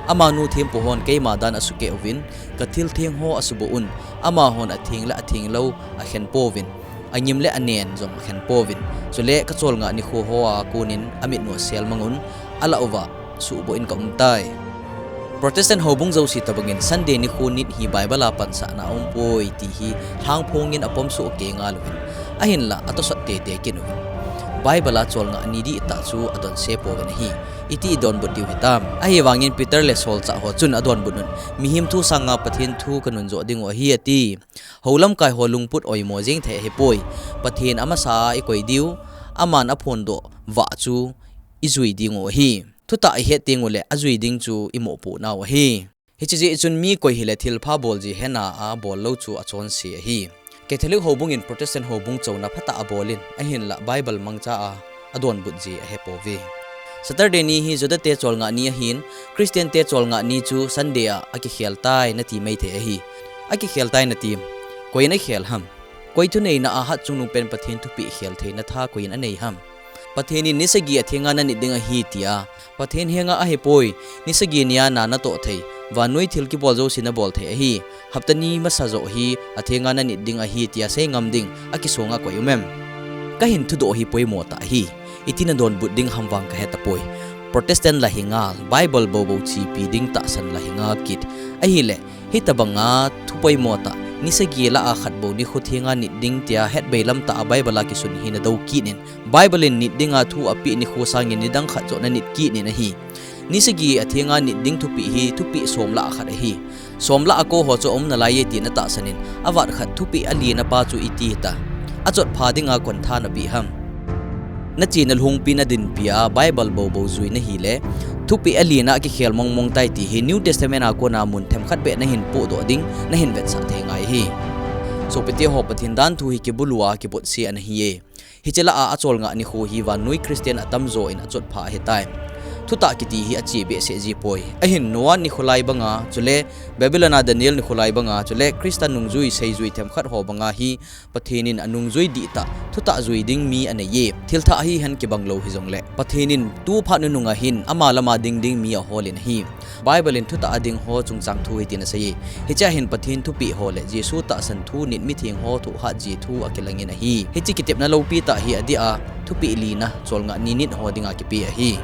Amanu thempu hon keima dan asukeh uvin, kathil theng ho asuboh un, amahon atheng le atheng lou akhen pouvin, angim le anen jong akhen pouvin, chule kacholngah nikho hoa konin amitnu asel mangun, alah uva suhboh in kaum tai. Protestant houbung jouse tobangin Sunday nikho nit hi Bible a pansahna aumpoi ti hi lhangphongin apomsoh kei ngal uvin, ahinlah atosot teitei kit uvin, Bible a cholngah ni dihtah chu adonse pouvin ahi. Iti idonbut diu hitam? Ahivangin Peter le solchah ho chun adonbut un, mihem thu sanga Pathen thu kanunjoh dingu ahi ati. Hou lamkai ho lungput oimo jeng thei ahipoi. Pathen amasa a ikoi diu, aman aphondoh vah chu ijui dingu ahi. Thutah ihet tenguleh ajui ding chu imohpoh nau ahi. Hiche jeh chun mi koi hile thilpha bolji hena a bollou chu achonse ahi. Catholic houbungin Protestant houbung chouna phatah abolin, ahinlah Bible mangcha a adonbutji ahepouve. Saturday ni hi Judate cholngah ni ahin, Christiante cholngah ni chu Sunday a akikhel tai nati maithei ahi. Akikhel tai natim? Koi in akhel ham? Koi thuneina a hatchungnung pen Pathen thupeh khel theina tha koi in anei ham? Pathen in ni sagi athenga nanit ding ahi tia, Pathen henga ahepoi, ni sagi nia na natoh thei, vannoi thil kibol jouse nabol thei ahi, hapta ni masa joh hi athenga nanit ding ahi tia seingam ding akisonga koi um em? Kahin thudoh hi poimo tah ahi. Iti nadonbut ding ham vang kahetapoi. Protestant la hi ngal, Bible boubou chepi ding tahsan la hi ngal kit. Ahile, hitobanga thupoimo tah, ni sagi lah a khat bou nikho thenga nit ding tia hetbei lam tah a Bible a kisun hi nadou kit in, Bible in nit dinga thu apeh nikho sangin nidang khat joh nanit kit in ahi. Ni sagi a thenga nit ding thupeh hi thupeh som lah a khat ahi. Som lah a kou ho chu aum nalai e ti natahsan in, avat khat thupeh alina pa chu iti hita. Achotpha dinga kontha napeh ham. Nache nalhungpi nadinpi a Bible boubou jui nahile, thupeh alina a kikhel mongmong tai ti hi New Testament a kona mun themkhat beh nahin pohdoh ding, nahin vetsah thei ngai ahi. Sopite ho, Pathen danthu hi kibulu a kibotse ana hi e. Hiche lah a acholngah nikho hi vannoi Christian atamjo in achotpha ahitai. Thutah kiti hi ache behseh jipoi. Ahin Noah nikho lai banga, chule Babylon a Daniel nikho lai banga, chule Christa nungjui seijui themkhat ho banga hi Pathen in anungjui dihtah, thutah jui ding mi anei e. Thilthah hihen kibang lou hijongle, Pathen in tuphat nunung a hin ama lama ding ding mi ahol in ahi. Bible in thutah a ding ho chungchang thu hitin asei e. Hichea hin Pathen thupeh ho le Jesu tahsan thu nit mitheng ho thohhat ji thu akilang in ahi. Hiche kitepna loupi tah hi adeh a, thupeh lina cholngah ni nit ho dinga kipe ahi.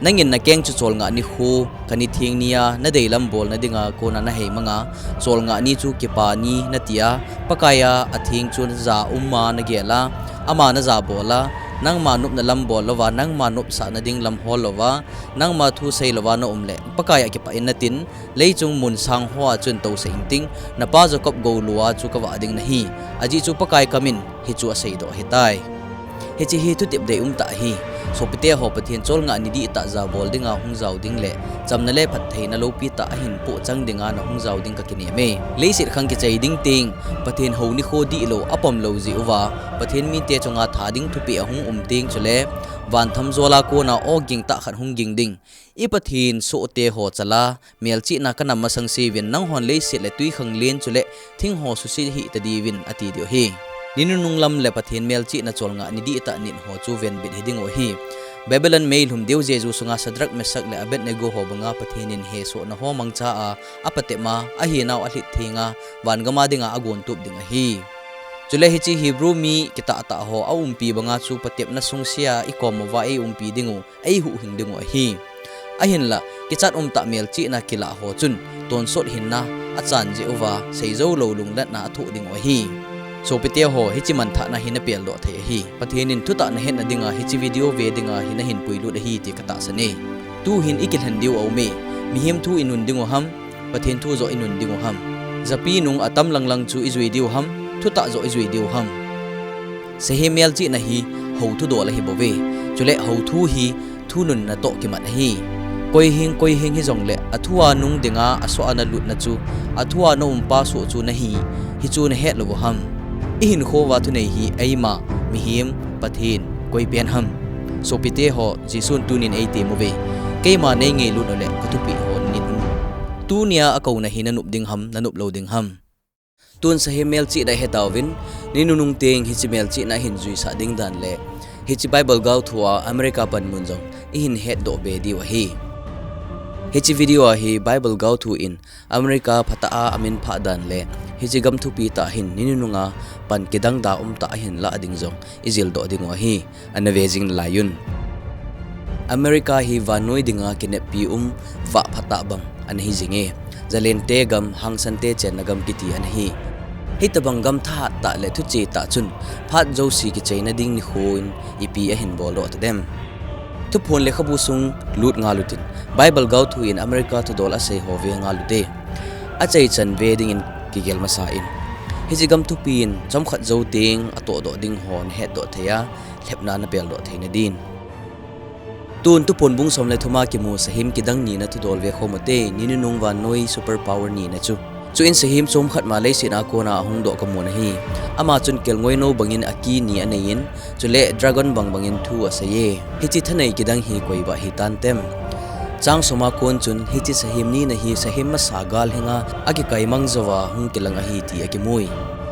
Nangin nakeng chu cholngah nikho, kani theng ni a, nadei lam bolna dinga kona nahei manga, cholngah ni chu kipa ni natia, Pakai a atheng chu naja um a nagel a, ama naja bol a, nangma nopna lam bol louva, nangma nopsahna ding lam hol louva, nangma thu sei louva naum le, Pakai a kipah in natin, leichung mun sang hoa chun tousah inting, napa Jacob goulua chu kavah ding nahi, ajeh chu Pakai kamin, hichu aseidoh ahitai. Hiche hi thutep deium tah ahi. Sopite ho, Pathen cholngah ni dihtah jabol dinga hung jao ding le chamna le phattheina loupi tah ahin pohchang dinga nahung jao ding kakinem e. Leiset khang kichai ding teng, Pathen hou nikho dihlou apom lou jeh uva, Pathen mite chunga tha ding thupeh ahung um teng chule, van thamjol a kona aw ging tah khat hung ging ding. I Pathen sohte ho chala, melchihna kanam masang seuvin, nanghon leiset le twikhanglen chule thing ho suse hih tadiuvin, ati diu ahi. Ni nunung lam le Pathen melchihna cholngah ni dihtah nit ho chu venbit hiding u ahi. Babylon meilhum deu jeju sunga Shadrach, Meshach le Abednego ho banga Pathen in hesohna ho mangcha a, apatep a, ahinau alhit thenga, van gama dinga agontup ding ahi. Chule hiche Hebrew mi kitahtah ho aumpi banga chu patepna sungsea ikom uva eiumpi dingu, eihuhhing dingu ahi. Ahinla, kichat umtah melchihna kilah ho chun, tonsot hinna achan jeh uva, seijou lou lungletna athoh dingu ahi. Sopite ho, hiche manthahna hi napeldoh thei ahi. Pathen in thutah nahetna dinga hiche video ve dinga hi nahin puilut ahi ti katahsan e. Tuhin ikilhen diu aume, mihem thu inun dingu ham, Pathen thu joh inun dingu ham. Japi nung atam langlang chu ijui diu ham, thutah joh ijui diu ham. Sahem melchihna hi hou thudol ahibouve. Chule hou thu hi thununna toh kimat ahi. Koiheng koiheng hijongle athua nung dinga asoh a nalutna chu, athua naumpa soh chu nahi, hichu nahet lou u ham. Ihinkhouva thunei hi eima, mihem, Pathen, koipen ham. Sopite ho, Jesun tunin eitem uve. Keima neingailut uleh kathupeh ho nit un. Tunia akouna hi nanop ding ham, nanop lou ding ham. Tun sahem melchihna hetauvin, ni nunung teng hiche melchihna ahin juisah ding dan le hiche Bible gaothua America panmun jong ihin hetdoh be diu ahi. Hiche video a hi Bible gaothu in America phatah a amin phah dan le hiche gam thupi tah hin ni nununga pan kidang da umtah ahin lah ding jong ijildoh dingu ahi, ana ve jing nalaiyun. America hi vannoi dinga kineppi um vah phatah bang ana hijinge. Jalente gam, hangsante chenna gam kiti ana hi. Hitobang gam thahat tah le thuche tah chun phat jouse kichaina ding nikho in ipi ahin boldoh tadem? Thuphon lekhabu sung lut ngalutin, Bible gaothu in America thudol asei ho ve ngalute. Achaichan ve dingin kigel masa in, hiche gam thupi in chomkhat jou teng atohdoh ding ho nahetdoh thei a, lhepna napeldoh theina din. Tun Thuphon bung som le thuma kimu sahem kidang nina thudol vekhom ute, ni nunung vannoi superpower nina chu. Chuin sahem chomkhat ma leiset a kona ahungdoh kamun ahi. Ama chun kelngoi nou bangin aki ni aneiyin, chule dragon bang bangin thu aseiye. Hiche thanei kidang hi koiba hitantem? Chang soma kon chun hiche sahem nina hi sahem masa galhenga akikai mang jouva hung kilang ahi ti akimui.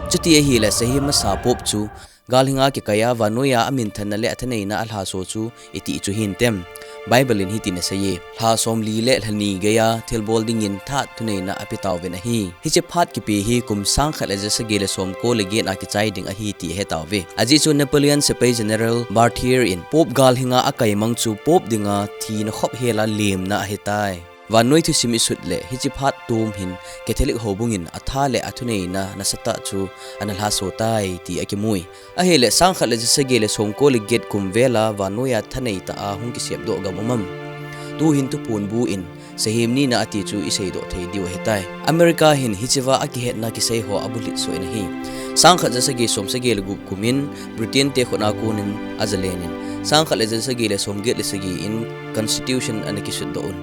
Chuti ahile sahem masa Pope chu galhenga kikaiya vannoiya aminthanna le athaneina alhaso chu itih chu hintem? Bible in hitin aseiye, lha somli le lha ni geiya thilbol dingin tha thuneina ape tauvin ahi. Hiche phat kipe hi kum sangkhat le jasagi le somko le get a kichai ding ahi ti ahetauve. Ajeh chu Napoleon sepai General Berthier in Pope gal hinga akaimang chu Pope dinga thina khop hela lemna ahitai. Vannoi thusim isut le hiche phat tum hin Catholic houbung in atha le athuneina nasatah chu ana lhaso tai ti akimui. Ahile sangkhat le jasagi le somko le get kum vela vannoiya thanei tah a hung kisepdoh gam um am? Tuhin thuphonbu in sahem nina ati chu iseidoh thei diu ahitai. America hin hichea akihetna kisei ho abulhit soh in ahi. Sangkhat jasagi somsagi le gup kum in Britain te khut a konin ajalen in, sangkhat le jasagi le somget le sagi in Constitution ana kisutdoh un.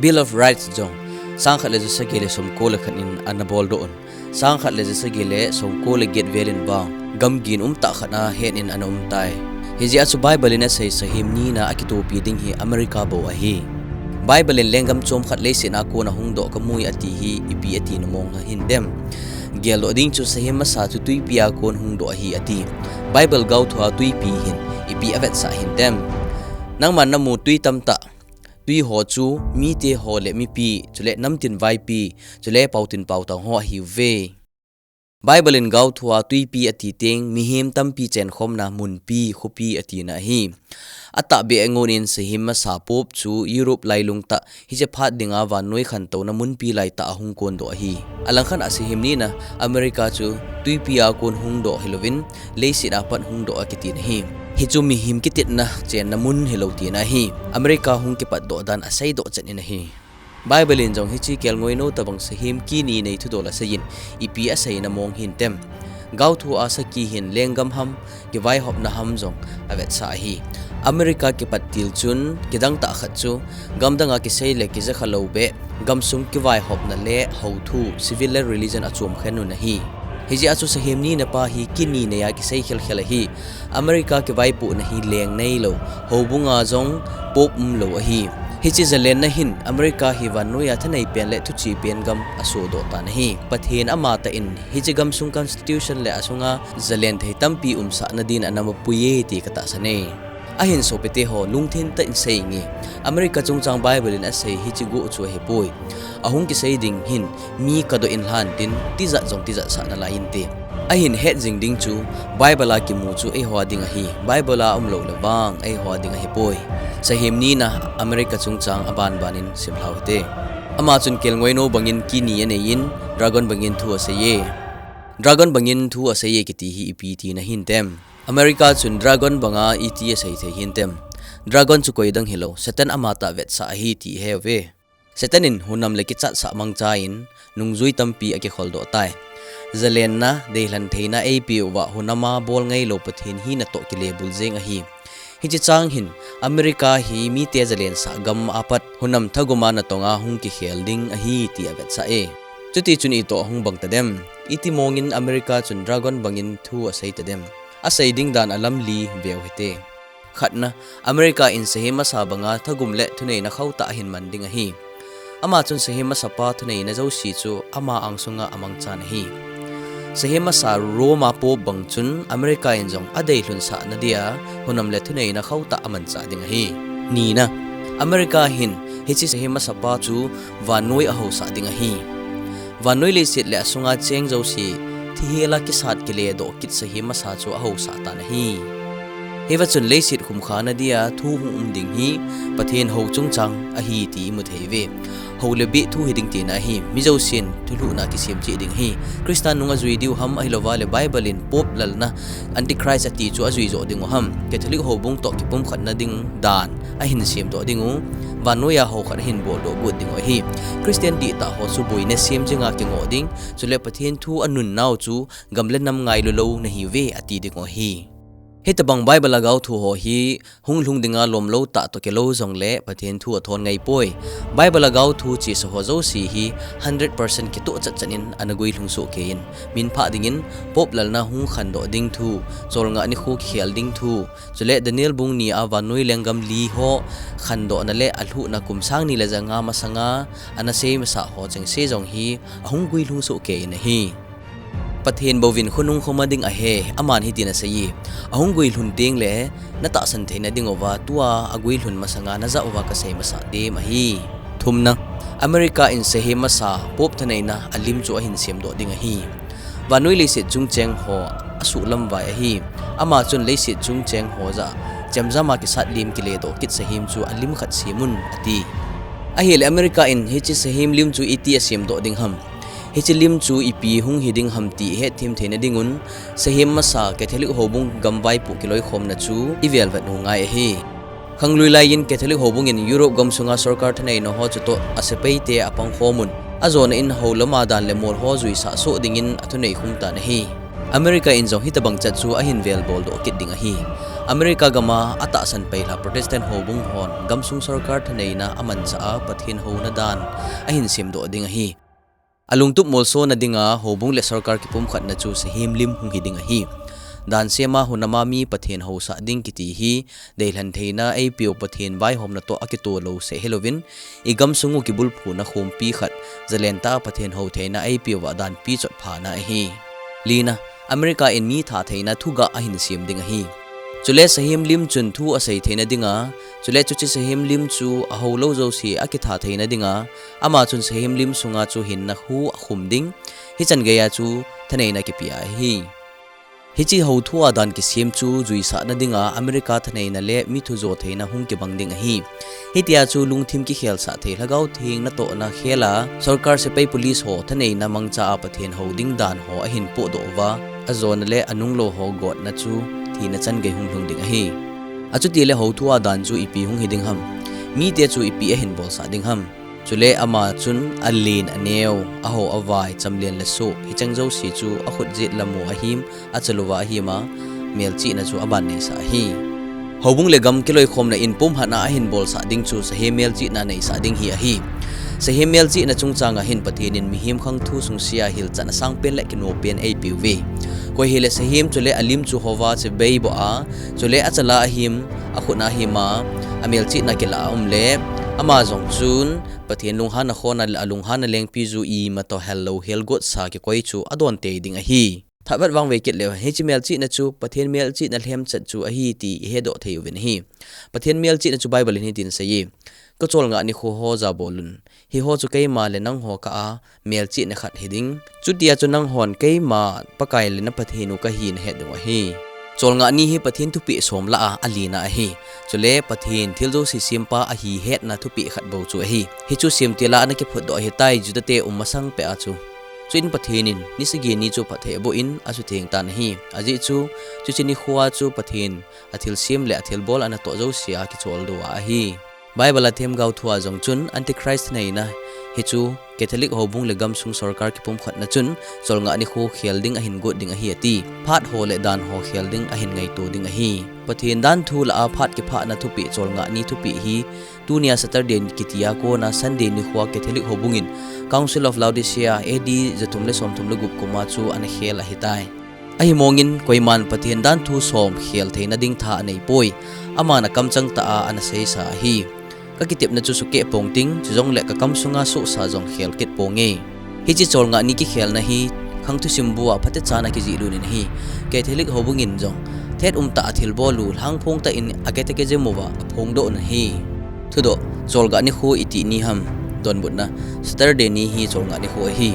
Bill of Rights jong sangkhat le jasagi le somko le khat in ana boldoh un. Sangkhat le jasagi le somko le get vel in vang gamgi in umtah khat a het in ana umtai. Hijeh a chu Bible in asei sahem nina akitopi ding hi America bou ahi. Bible in lenggam chomkhat leiset a kon ahungdoh kamui ati hi ipi atina mong ahintem? Geldoh ding chu sahem masa chu twipi a kon hungdoh ahi ati. Bible gaothua twipi hin ipi avetsah hintem? Nangman namu twi tamtah, twi ho chu mite ho le mipi, chule namtin vaipi, chule paotin paotang ho ahiuve. Bible in gaothua twipi ati teng mihem tampi chenkhomna munpi, khopi atina ahi. Atahbeh a ngonin sahem masa Pope chu Europe lailung tah hiche phat dinga vannoi khantouna munpi laitah a hung kondoh ahi. Alangkhat a sahem nina America chu twipi a kon hungdoh hilouvin leiset a pat hungdoh akitin ahi. Hichu mihem kitetna chenna mun hilou tina ahi. America hung kipatdoh dan aseidoh chet in ahi. Bible in jong hiche kelngoinou tobang sahem kini nei thudol aseiyin ipi aseina mong hintem? Gaothu a saki hin lenggam ham, kivaihopna ham jong avetsah ahi. America kipat til chun kidangtah khat chu gamdang a kisei le kijakha lou beh gamsung kivaihopna le houthu, civil le religion achomkhen un ahi. Hijeh a chu sahem nina pa hi kini neiya kisei khelkhel ahi. America kivaipohna hi leng neilou, houbunga jong Pope umlou ahi. Hiche jalenna hin America hi vannoiya thanei pen le thuche pen gam asohdoh tan ahi. Pathen amatah in hiche gamsung Constitution le asunga jalen thei tampi umsahna din ana mapuiye ti katahsan e. Ahin sopite ho, lungthim tah in seinge, America chungchang Bible in asei hiche guh chu ahipoi. Ahung kisei ding hin mi kadoh in lhantin, tijat jong tijatsah nalai inte. Ahin het jing ding chu Bible a kimu chu eiho a ding ahi. Bible a umlou le vang eiho a ding ahipoi. Sahem nina America chungchang abanbanin simlhau hite. Ama chun kelngoinou bangin kini aneiyin, dragon bangin thu aseiye. Dragon bangin thu aseiye kiti hi ipi tina hintem? America chun dragon banga iti asei thei hintem? Dragon chu koidang hilou, Satan amatah vetsah ahi ti iheuve. Satan in hunam le kichatsah mangchan nungjui tampi akikholdoh tai. Jalenna, deilhen theina eipeuva hunama bol ngailou Pathen hina toh kilebul jeng ahi. Hiche chang hin America hi mite jalensah gam apat hunam thaguma natonga hung kikhel ding ahi ti avetsah e. Chutichun itoh ahung bang tadem? Iti mongin America chun dragon bangin thu asei tadem? Asei ding dan alam li veu hite. Khatna, America in sahem masa banga thagum le thuneina khauhtah ahin man ding ahi. Ama chun sahem masapa thuneina jouse chu ama angsunga amangchan ahi. Sahem masa Roma Pope bang chun America in jong adeilhunsahna dia hunam le thuneina khauhtah amanchah ding ahi. Nina, America hin hiche sahem masapa chu vannoi ahousah ding ahi. Vannoi leiset le asunga cheng jouse, thihela kisat kiledoh kit sahem masa chu ahousah tan ahi. Hiva chun leiset khumkhana dia thu hung um ding hi Pathen hou chungchang ahi ti imu theiuve. Hou le beh thu hiding tina ahi. Mi jousen thulhuhna kisem cheh ding ahi. Christa nung ajui diu ham ahilouva le Bible in Pope lalna, Antichrist ati chu ajui joh dingu ham? Catholic houbung toh kipumkhatna ding dan ahin semdoh dingu, vannoiya hou khat ahin boldoh got dingu ahi. Christian dihtah ho chu boina sem jenga kingoh ding, chule Pathen thu anunnau chu gam le nam ngailu lou nahiuve ati dingu ahi. Hitobang Bible a gaothu ho hi hunglhung dinga lomlou tah toh kilou jongle Pathen thu athon ngaipoi. Bible a gaothu chesa ho jouse hi hundred percent kitoh chatchat in ana guilhung sohkeiyin, minphah dingin Pope lalna hung khandoh ding thu, cholngah nikho kikhel ding thu, chule Daniel bung ni a vannoi lenggam li ho khandohna le alhuhna kum sang ni le janga masanga ana seimasah ho chengse jong hi ahung guilhung sohkeiyin ahi. Pathen bouvin khonung khoma ding ahe, aman hitin aseiye, ahung guilhun tengle, natahsan theina dinguva, tua aguilhun masanga najah uva kasei masa dem ahi. Thumna, America in sahem masa, Pope thaneina alim chu ahin semdoh ding ahi. Vannoi leiset chungcheng ho asuhlamvai ahi. Ama chun leiset chungcheng ho jah a, chemjam a kisat lim kiledoh kit sahem chu alim khat semun, ati. Ahile America in hiche sahem lim chu iti asemdoh ding ham? Hiche lim chu ipi hung hiding ham ti ihetthem theina dingun, sahem masa Catholic houbung gamvaipo kiloikhomna chu ivelvet u ngai ahi. Khanglui laiyin Catholic houbungin Europe gamsunga sorkar thaneina ho chutoh asepaite apangkhomun, ajona in houlam a dan le mol ho juisah soh dingin athunei khumtan ahi. America in jong hitobang chat chu ahin velboldoh kit ding ahi. America gama atahsan peilha Protestant houbung hon gamsung sorkar thaneina amanchah a Pathen houna dan ahin semdoh ding ahi. Alungtup molsona dinga houbung le sorkar kipumkhatna chu sahem lim hung hiding ahi. Dansema hunama mi Pathen housah ding kiti hi, deilhen theina eipeu Pathen vaihomna toh akitoh lou seh hilouvin, igamsung u kibulphuna khompi khat, jalentah a Pathen hou theina eipeuva danpi chotphana ahi. Lina, America in mi thatheina thugah ahin sem ding ahi. Chule sahem lim chun thu asei theina dinga, chule chuche sahem lim chu ahoulou jouse akitha theina dinga, ama chun sahem lim sunga chu hinna hu akhum ding, hichan geiya chu thaneina kipea ahi. Hiche houthua dan kisem chu juisahna dinga America thaneina le mi thujo theina hung kibang ding ahi. Hitia chu lungthim kikhelsah thei Lhagao Theng natohna khela, sorkar sepai police ho thaneina mangcha a Pathen hou ding dan ho ahin pohdoh uva, ajona le anunglou ho gotna chu thina changei hung lhung ding ahi. Achutile houthua dan chu ipi hung hiding ham? Mite chu ipi ahin bolsah ding ham? Chule ama chun alen aneo, ahao avai, chamlen le soh, hicheng jouse chu akhut jet lamu ahim, achaluva ahima, melchihna chu abanneisah ahi. Houbung le gam kiloikhomna in pumhatna ahin bolsah ding chu sahem melchihna neisah ding hi ahi. Sahem melchihna chungchanga hin Pathen in mihem khangthu sungse a hilchan asangpen le kinopen eipeuve. Koi hile sahem chule alim chu houva chebeiboh a, chule achala ahim, akhutna ahima, amelchihna kilah a um le, ama jong chun Pathen lunghanna khona le alunghanna lengpiju imatoh hellou helgotsa kikoi chu adontei ding ahi. Thahbeh vangvei kit leu, hiche melchihna chu Pathen melchihna lhemchet chu ahi ti ihedoh thei uvin ahi. Pathen melchihna chu Bible in hitin aseiye, kacholngah nikho ho jabolun. Hiho chu keima le nangho kah a melchihna khat hiding. Chutia chu nanghon keima Pakai le na Pathen u kahi nahet dingu ahi. Cholngah ni hi Pathen thupeh som lah a alina ahi. Chule Pathen thil jouse sempa ahi hetna thupeh khat bou chu ahi. Hichu semtil a ana kiphutdoh ahitai Judate um masang peh a chu. Chuin Pathen in ni sagi ni chu phatthei aboh in asutheng tan ahi. Ajeh chu, chuche nikhoa chu Pathen athilsem le athilbol anatoh jousea kicholdo a ahi. Bible a themgao thua jong chun Antichrist thaneina hichu Catholic houbung le gamsung sorkar kipumkhatna chun cholngah nikho khel ding ahin got ding ahi ati. Phat ho le dan ho khel ding ahin ngaito ding ahi. Pathen danthu lah a phat kiphahna thupeh cholngah ni thupeh hi tunia Saturday kitia kona Sunday nikhoa Catholic houbungin Council of Laodicea A D jathum le somthum le gup kuma chu ana khel ahitai. Ahimongin koiman Pathen danthu som khel theina ding tha aneipoi, aman akamchang tah a ana seisa ahi. Kakitepna chu sukeh pong ting, chujongle kakam sunga sohsa jong khel kit ponge. Hiche cholngah ni kikhelna hi khangthusim bua phatechan a kijihlut in ahi. Catholic houbungin jong thet umtah a thilbol u lhangphong tah in a catechism uva aphongdoh un ahi. Thudoh, cholngah nikho iti ni ham? Donbutna, Saturday ni hi cholngah nikho ahi.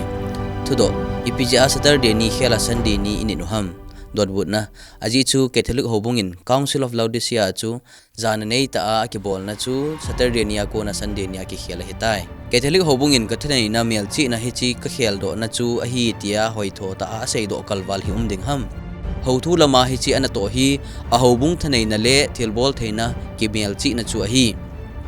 Thudoh, ipi jeh a Saturday ni khel a Sunday ni init u ham? Donbutna, ajeh chu Catholic houbungin Council of Laodicea chu jana neitah a akibolna chu Saturday ni a kona Sunday ni a kikhel ahitai. Catholic houbungin kathaneina melchihna hiche kakheldohna chu ahi tia hoitho tah a aseidoh kalval hi um ding ham? Houthu lama hiche anatoh hi ahoubung thaneina le thilbol theina kimelchihna chu ahi.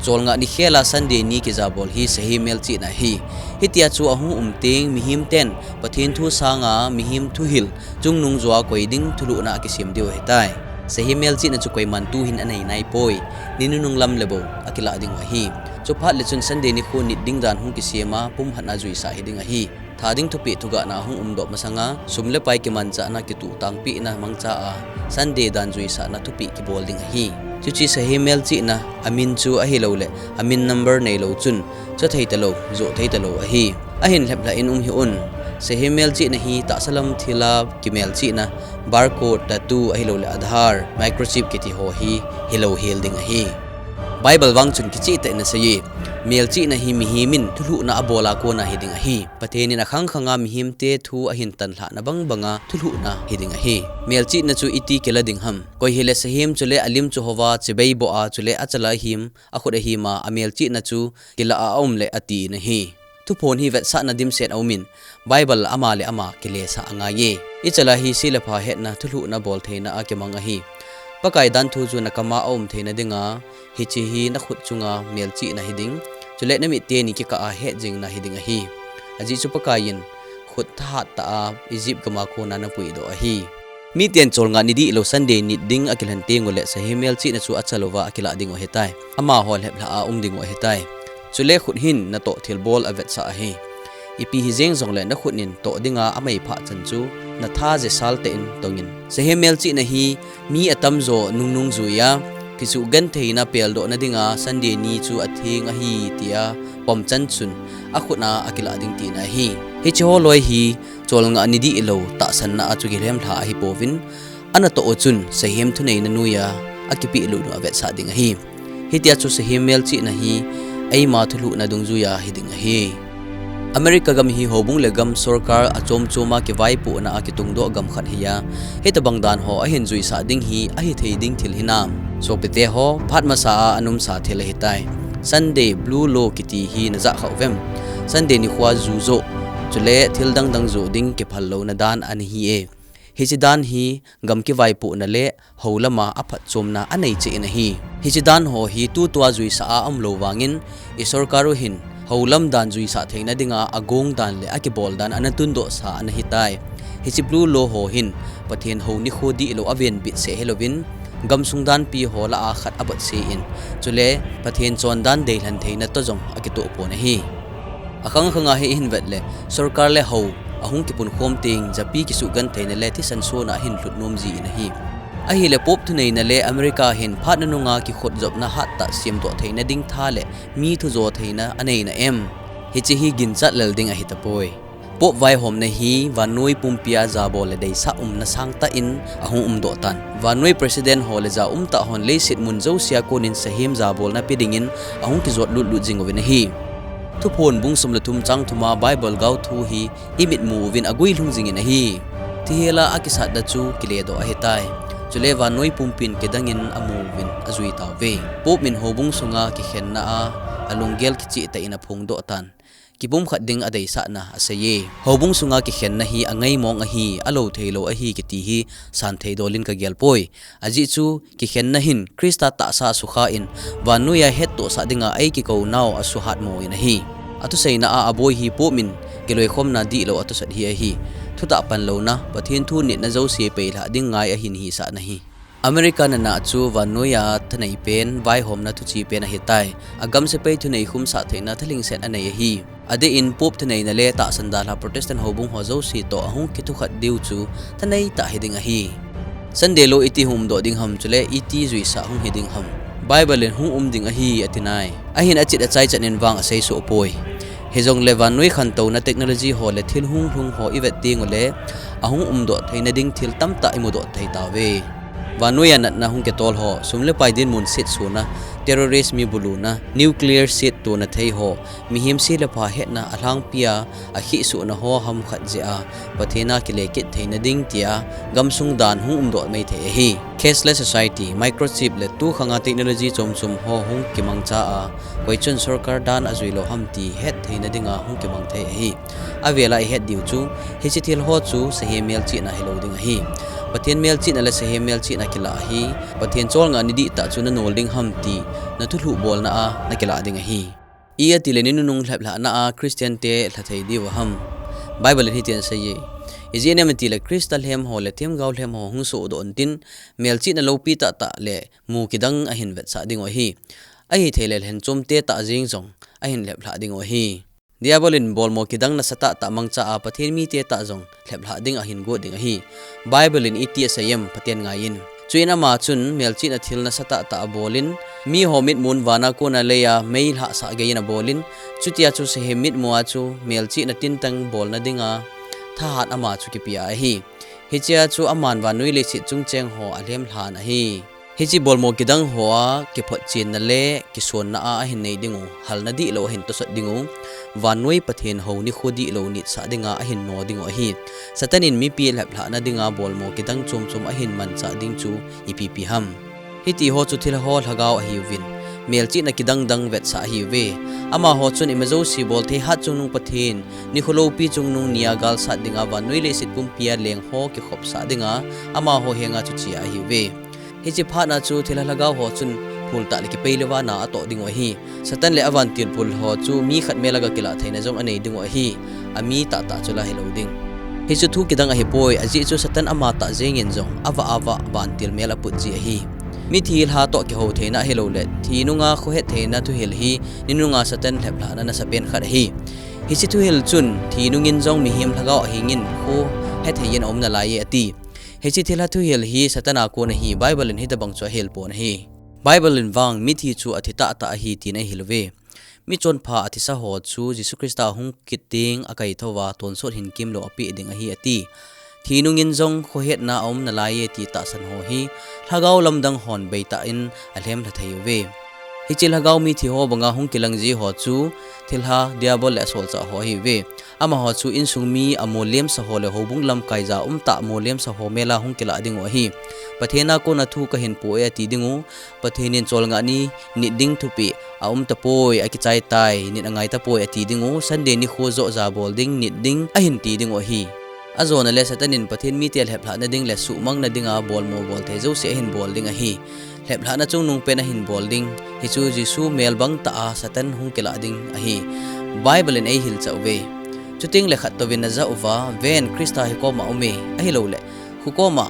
Cholngah ni khel a Sunday ni kijabol hi sahem melchihna ahi. Hitia chu ahung um teng mihem ten Pathen thu sanga mihem thuhil chungnung joa koi ding thulhuhna akisem diu ahitai. Sahem melchihna chu koiman tuhin anei naipoi. Ni nunung lam le bou akilah dingu ahi. Chuphat le chun Sunday nikho nit ding dan hung kisem a pumhatna juisah hiding ahi. Tha ding thupeh thugahna ahung umdoh masanga sum le pai kimanchahna kituhtangpehna mangcha a Sunday dan juisahna thupeh kibol ding ahi. Chuche sahem melchihna amin chu ahiloule amin number neilou chun chothei talou, johthei talou ahi. Ahin lheplhah in um hih un. Sahem melchihna hi tahsa lam thila kimelchihna, barcode, tattoo ahilouleh Aadhaar, microchip kiti ho hi hilou hel ding ahi. Bible vang chun kichehtah in aseiye, melchihna hi mihem in thulhuhna abol a kona hiding ahi. Pathen in akhang khanga mihemte thu ahin tanlhahna bangbanga thulhuhna hiding ahi. Melchihna chu iti kila ding ham? Koi hile sahem chule alim chu houva chibai boh a, chule achal a ahim, akhut ahim a, amelchihna chu kila a aum le ati in ahi. Thuphon hi vetsahna dimset aumin, Bible ama le ama kilesah angaiye. Ichal a hi se le pha hetna thulhuhna bol theina a kimang ahi. Pakai danthu chu nakam a aum theina dinga, hiche hi nakhut chunga melchihna hiding, chule namit teni kikah a hetjingna hiding ahi. Ajeh chu Pakai in khut thahat tah a Egypt gam a kona napuidoh ahi. Miten cholngah ni dihlou Sunday nit ding akilhen tenguleh sahem melchihna chu achal uva akilah dingu ahitai. Amaho lheplhah a um dingu ahitai. Chule khut hin natoh thilbol avetsah ahi. Ipi hijeng jongle nakhut in toh dinga amaiphah chan chu natha jesal tah in tongin. Sahem melchihna hi mi atamjo nungnung juiya, kisugentheina peldohna dinga Sunday ni chu atheng ahi tia pomchan chun akhut a akilah ding tina ahi. Hiche holoi hi cholngah ni dihlou tahsanna a chu kilhemlha ahipouvin, anatoh u chun sahem thuneina noiya akipehlut u avetsah ding ahi. Hitia chu sahem melchihna hi eima thulhuhna dungjuiya hiding ahi. America gam hi houbung le gam sorkar achom choma kivaipohna a kitungdoh gam khat hiya, hitobang dan ho ahin juisah ding hi ahithei ding thil hinam? Sopite ho, phat masa a anumsa thil ahitai. Sunday Blue Law kiti hi najah kha uvem? Sunday nikhoa ju joh, chule thil dangdang joh ding kiphal louna dan ana hi e. Hiche dan hi gam kivaipohna le houlama aphatchomna anei cheh in ahi. Hiche dan ho hi tutua juisah a aumlou vangin, isorkar u hin houlam dan juisah theina dinga agong dan le akibol dan ana tundohsa ana hitai. Hiche Blue Law ho hin Pathen hou nikho dihlou avenbit seh hilouvin, gamsung danpi ho lah a khat abotse in, chule Pathen chondan deilhen theina toh jong akitoh pon ahi. Akhang khanga hi ihin vet le, sorkar le hou ahung kipunkhom teng japi kisuhgentheina le thisan sona ahin lhut nom ji in ahi. Ahile Pope thuneina le America hin phat nununga kikhutjopna hattah semdoh theina ding tha le mi thujo theina aneina em? Hiche hi ginchat lel ding ahitapoi. Pope vaihomna hi vannoi pumpia jabol le deisah umna sangtah in ahung umdoh tan. Vannoi President ho le ja umtah hon leiset mun jousea konin sahem jabolna pe dingin ahung kijot lutlut jing uvin ahi. Thuphon bung som le thum chang thuma Bible gaothu hi imitmu uvin aguilhung jingin ahi. Thihela akisatna chu kiledoh ahitai. Chule vannoi pumpin kidangin amu uvin ajui tauve. Pope in houbung sunga kikhenna a alunggel kichehtah in aphongdoh tan. Kipumkhat ding adeisahna aseiye. Houbung sunga kikhenna hi angaimong ahi, alou theilou ahi kiti hi santhei dolin kagelpoi. Ajeh chu kikhenna hin Christa tahsa sukha in vannoiya hettohsah dinga eikikounau asuhatmo in ahi. Athuseina a aboi hi Pope in kiloikhomna dihlou athusat hi ahi. Thutah panlouna, Pathen thu nitna jouse peilhah ding ngai ahin hisahna hi. America nana chu vannoiya thaneipen vaihomna thuchepen ahitai. Agam sepai thunei khumsah theina thalhingset anei ahi. Adeh in Pope thuneina le tahsan dalha Protestant houbung ho jouse toh ahung kithukhat diu chu thaneitah hiding ahi. Sunday Law iti hung umdoh ding ham chule iti juisah hung hiding ham? Bible in hung um ding ahi atinai. Ahin achit achaichan in vang aseisoh poi. Hijongle vannoi khantouna technology ho le thil hunglhung ho ivet tengule, ahung umdoh theina ding thil tamtah imudoh thei tauve. Vannoiya natna hung kitol ho, sum le pai dinmun setsona, terrorist mi buluna, nuclear settona thei ho, mihem se le pha hetna alhangpia akhihsohna ho hamkhat jeh a Pathen a kile kit theina ding tia gamsung dan hung umdoh maithei ahi. Cashless society, microchip le tukhanga technology chomchom ho hung kimangcha a, koichun sorkar dan ajuilou ham ti hettheina dinga hung kimang thei ahi. Avela ihet diu chu, hiche thil ho chu sahem melchihna hilou ding ahi. Pathen melchihna le sahem melchihna kilah hi, Pathen cholngah ni dihtah chu nanol ding ham ti nathulhuh bolna a nakilah ding ahi. Ijeh itile ni nunung lheplhahna a Christian te lhathei diu ham? Bible in hitin aseiye. Ijeh inem itile Christa lhem ho le themgao lhem ho hung sohdoh untin, melchihna loupi tahtah le mu kidang ahin vetsah dingu ahi. Ahithei le lhenchomte tah jeng jong ahin lheplhah dingu ahi. Diabol in bolmo kidang nasatah tah mangcha a Pathen mite tah jong lheplhah ding ahin got ding ahi. Bible in iti asei em, phaten ngaiyin. Chuin ama chun melchihna thil nasatah tah abolin, miho mitmun vana kona leiya meilhahsah geiyin abolin, chutia chu sahem mitmua chu melchihna tintang bolna dinga thahat ama chu kipia ahi. Hichea chu aman vannoi leiset chungcheng ho alhem lhan ahi. Hiche bolmo kidang hoa kiphotchenna le kisonna a ahin nei dingu, halna dihlou ahin tosot dingu, vannoi Pathen hou nikho dihlou nitsah dinga ahin no dingu ahi. Satan in mipi lheplhahna dinga bolmo kidang chomchom ahin manchah ding chu ipi ipi ham? Hitiho chu thilha ho lhagao ahiuvin, melchihna kidang dang vetsah ahiuve. Amaho chun ima jouse bolthei hat chungnung Pathen, nikho loupi chungnung nia galsat dinga vannoi leiset pumpia lengho kikhopsah dinga amaho henga chu chia ahiuve. Hiche phatna chu thilha lhagao ho chun phultah le kipei le vana atoh dingu ahi. Satan le avantil phul ho chu mi khat mel a ga kilah theina jong anei dingu ahi. Ami tahtah chu la hilou ding. Hichu thu kidang ahipoi, ajeh chu Satan amatah jengin jong avah avah vantil mel aput ji ahi. Mithi lha toh kihou theina ahiloule thi nunga khohet theina thuhil hi ni nunga Satan lheplhahna nasapen khat ahi. Hiche thuhil chun thi nungin jong mihem lhagao ahingin khohethei in aum nalaiye ati. Hiche thilha thuhil hi Satan a kon ahi, Bible in hitobang chu ahilpon ahi. Bible in vang mithi chu athi tahtah ahi tin ahil uve. Michonpha athisa ho chu Jesu Christa hung kit teng akaithouva tonsot hinkemlou apeh ding ahi ati. Thi nungin jong khohetna aum nalaiye ti tahsan ho hi lhagao lamdang hon beitah in alhemlha thei uve. Hiche lhagao mithi ho banga hung kilang ji ho chu thilha, diabol le asolchah ho ahiuve. Amaho chu insung mi amollemsa ho le houbung lamkaija umtah mollemsa ho mela hung kilah dingu ahi. Pathen a kona thu kahinpoh e ati dingu, Pathen in cholngah ni nit ding thupeh aum tapoi, akichai tai, nit angai tapoi ati dingu, Sunday nikho joh jabol ding, nit ding ahin ti dingu ahi. Ajona le Satan in Pathen mite lheplhahna ding le suhmangna dinga bolmo bolthei jouse ahin bol ding ahi. Lheplhahna chungnung pen ahin bol ding, hichu Jesu mel bangtah a Satan hung kilah ding ahi. Bible in eihilchah uve. Chuteng le khat touvin najah uva, ven, Christa hi koma aume, ahiloule khu koma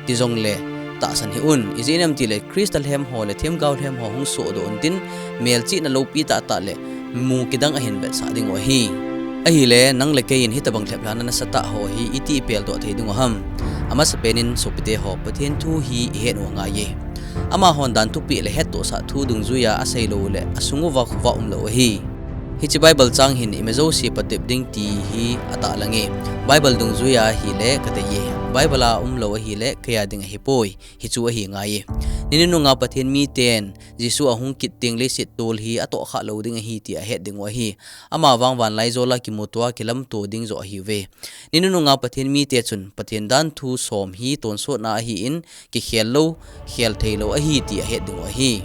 tijongle tahsan hih un. Ijeh inem itile Christa lhem ho le themgao lhem ho hung sohdoh untin, melchihna loupi tahtah le mu kidang ahin vetsah dingu ahi. Ahile nang le kei in hitobang lheplhahna nasatah ho hi iti ipeldoh thei dingu ham? Amasapen in sopite ho, Pathen thu hi ihet u angaiye. Amahon dan thupeh le hettohsah thu dungjuia aseilou le asung uva khovah umlou ahi. Hiche Bible chang hin ima jouse patep ding ti hi atahlange. Bible dungjuia ahile kadeiye. Bible a umlou ahile keia ding ahipoi. Hichu ahi ngaiye. Ni nununga Pathen miten Jesu ahung kit teng leiset tol hi atohkhah lou ding ahi ti ahet dingu ahi. Amavang vanlaijol a kimutoa kilamto ding joh ahiuve. Ni nununga Pathen mite chun Pathen danthu som hi tonsotna ahin, kikhel lou, khel theilou ahi ti ahet dingu ahi.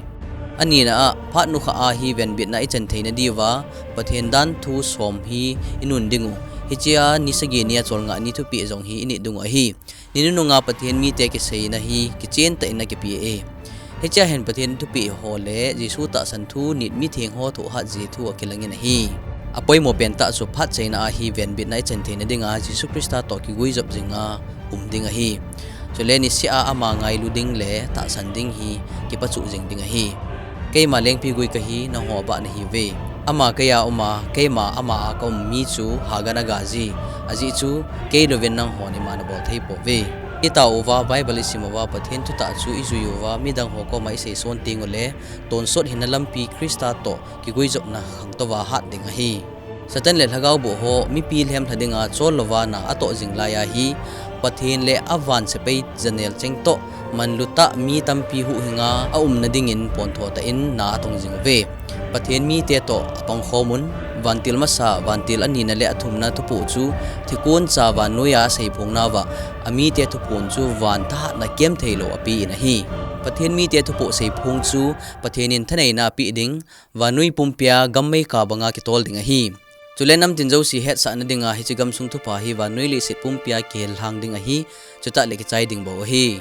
Anina a, phat nukhah a hi venbitna ichan theina diuva Pathen danthu som hi inun dingu. Hichea ni sagi nia cholngah ni thupeh jong hi init dingu ahi. Ni nununga Pathen mite kiseina hi kichen tah in akipe e. Hichea hin Pathen thupeh ho le Jesu tahsan thu nit mitheng ho thohhat ji thu akilangin ahi. Apoimo pentah chu phat chaina a hi venbitna ichan theina dinga Jesu Christa toh kiguijop jinga um ding ahi. Chule niseh a ama ngailu ding le tahsan ding hi kipachuh jing ding ahi. Keima lengpigui kahi, nangho abah nahiuve. Ama keia uma, keima ama a kaum mi chu haga naga ji. Ajeh chu kei louvin nanghon ima nabol theipouve. Itao uva, Bible isim uva, Pathen thutah chu ijui uva, midang ho koma iseison tengule, tonsot hina lampi Christa toh kiguijopna khangtouva hat ding ahi. Satan le lhagao boh ho mipi lhemlha dinga chol louva na atoh jing laiya hi, Pathen le avan sepai janel cheng toh manlutah mi tampi huhhinga aumna dingin pontho tah in na atong jing uve. Pathen mite toh apangkhom un, vantil masa, vantil anina le athumna thupoh chu thikoncha vannoiya aseiphong nauva, amite thuphon chu van thahatna kemtheilou apen ahi. Pathen mite thupoh seiphong chu Pathen in thaneina apeh ding, vannoi pumpia gam meikah banga kitol ding ahi. Chule namtin jouse hetsahna dinga hiche gamsung thupha hi vannoi leiset pumpia kihellhang ding ahi, chutah le kichai ding bou ahi.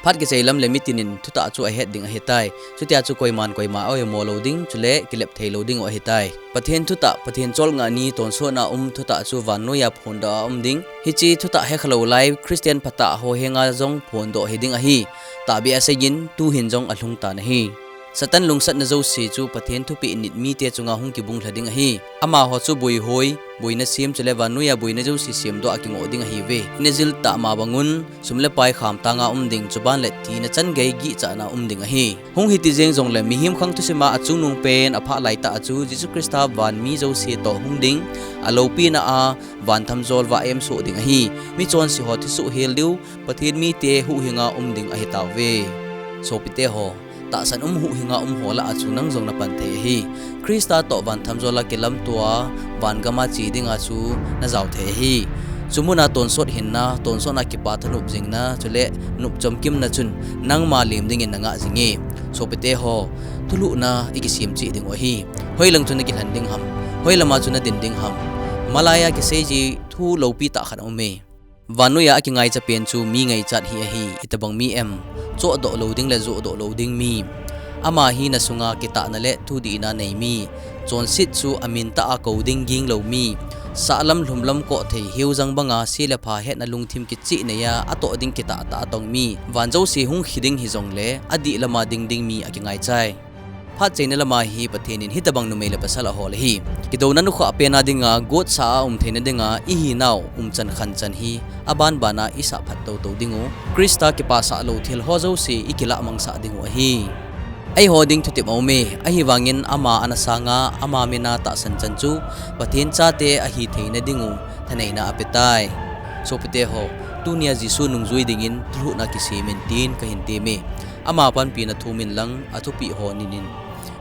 Phat kichai lam le mitin in thutah chu ahet ding ahitai. Chutia chu koiman koima a-oimo lou ding, chule kilep theilou dingu ahitai. Pathen thutah, Pathen cholngah ni tonsotna um thutah chu vannoiya phondoh a um ding. Hiche thutah hekhalou lai Christian phatah ho henga jong phondoh hiding ahi. Tahbeh a seijin, tuhin jong alhungtan ahi. Satan lungsatna jouse chu Pathen thupeh nit mite chunga hung kibung lha ding ahi. Amaho chu boihoi, boina sem chule vannoiya boina jouse semdoh a kingoh ding ahiuve. Ina jil tah ma bangun, sum le pai khamtanga um ding, chuban le thina changei gihchatna um ding ahi. Hung hiti jeng jongle mihem khang thusima achungnung pen aphah laitah a chu Jesu Christa van mi jouse toh hung ding, aloupina a van thamjol va em soh ding ahi. Mi chonse ho thusoh hel diu, Pathen mite huhhinga um ding ahitauve. Sopite ho, tahsan um huhhinga um ho lah a chu nang jong napan thei ahi. Christa toh van thamjol a kilamtoa, van gam a che dinga chu najao thei ahi. Chu muna tonsot hinna, tonsotna kipa thanop jingna, chule nop chomkimna chun nangma lem dingin nangah jinge. Sopite ho, thulhuhna ikisem cheh dingu ahi. Hoilang chu nakilhen ding ham? Hoilama chu nadin ding ham? Malaiya kiseiji thu loupi tah khat aume. Vannoiya akingaicha pen chu mi ngaichat hi ahi, itobang mi em? Chohdoh lou ding le johdoh lou ding mi. Ama hi nasunga kitahna le thudihna nei mi. Chonset chu amin tah a kou ding ging lou mi. Sahlam lhumlam koh thei hiujang banga se le pha hetna lungthim kicheh neiya atoh ding kitah tah a tong mi. Van jouse hung khi ding hijongle, adih lama ding ding mi akingaichai. Phat cheina lama hi Pathen in hitobang numei le pasal ahol ahi. Kidouna nukhah pena dinga, gotsa a um theina dinga, ihinau umchan khanchan hi, abanbana isah phat toutou dingu, Christa kipasah lou thil ho jouse ikilahmangsah dingu ahi. Eiho ding thutep aume, ahivangin ama ana sanga, ama mina tahsan chan chu, Pathen chate ahi theina dingu, thaneina apetai. Sopite ho, tunia Jesu nungjui dingin thulhuhna kisemin tin kahin teme. Ama panpina thumin lang, athupeh ho ninin.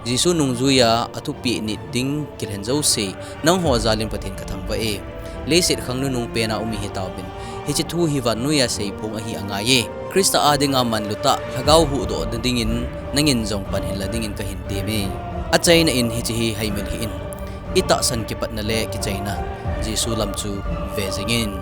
Jesu nungjuiya athupeh nit ding kilhen jouse, nangho jalin Pathen kathangvah e. Leiset khang nunung pena um ihitauvin. Hiche thu hi vannoiya seiphong ahi angaiye. Christa a dinga manlutah, lhagao huhdohna dingin, nangin jong pan hinla dingin kahin teme. Achaina in hiche hi haimil hih in. Itahsan kipatna le kichaina, Jesu lam chu ve jingin.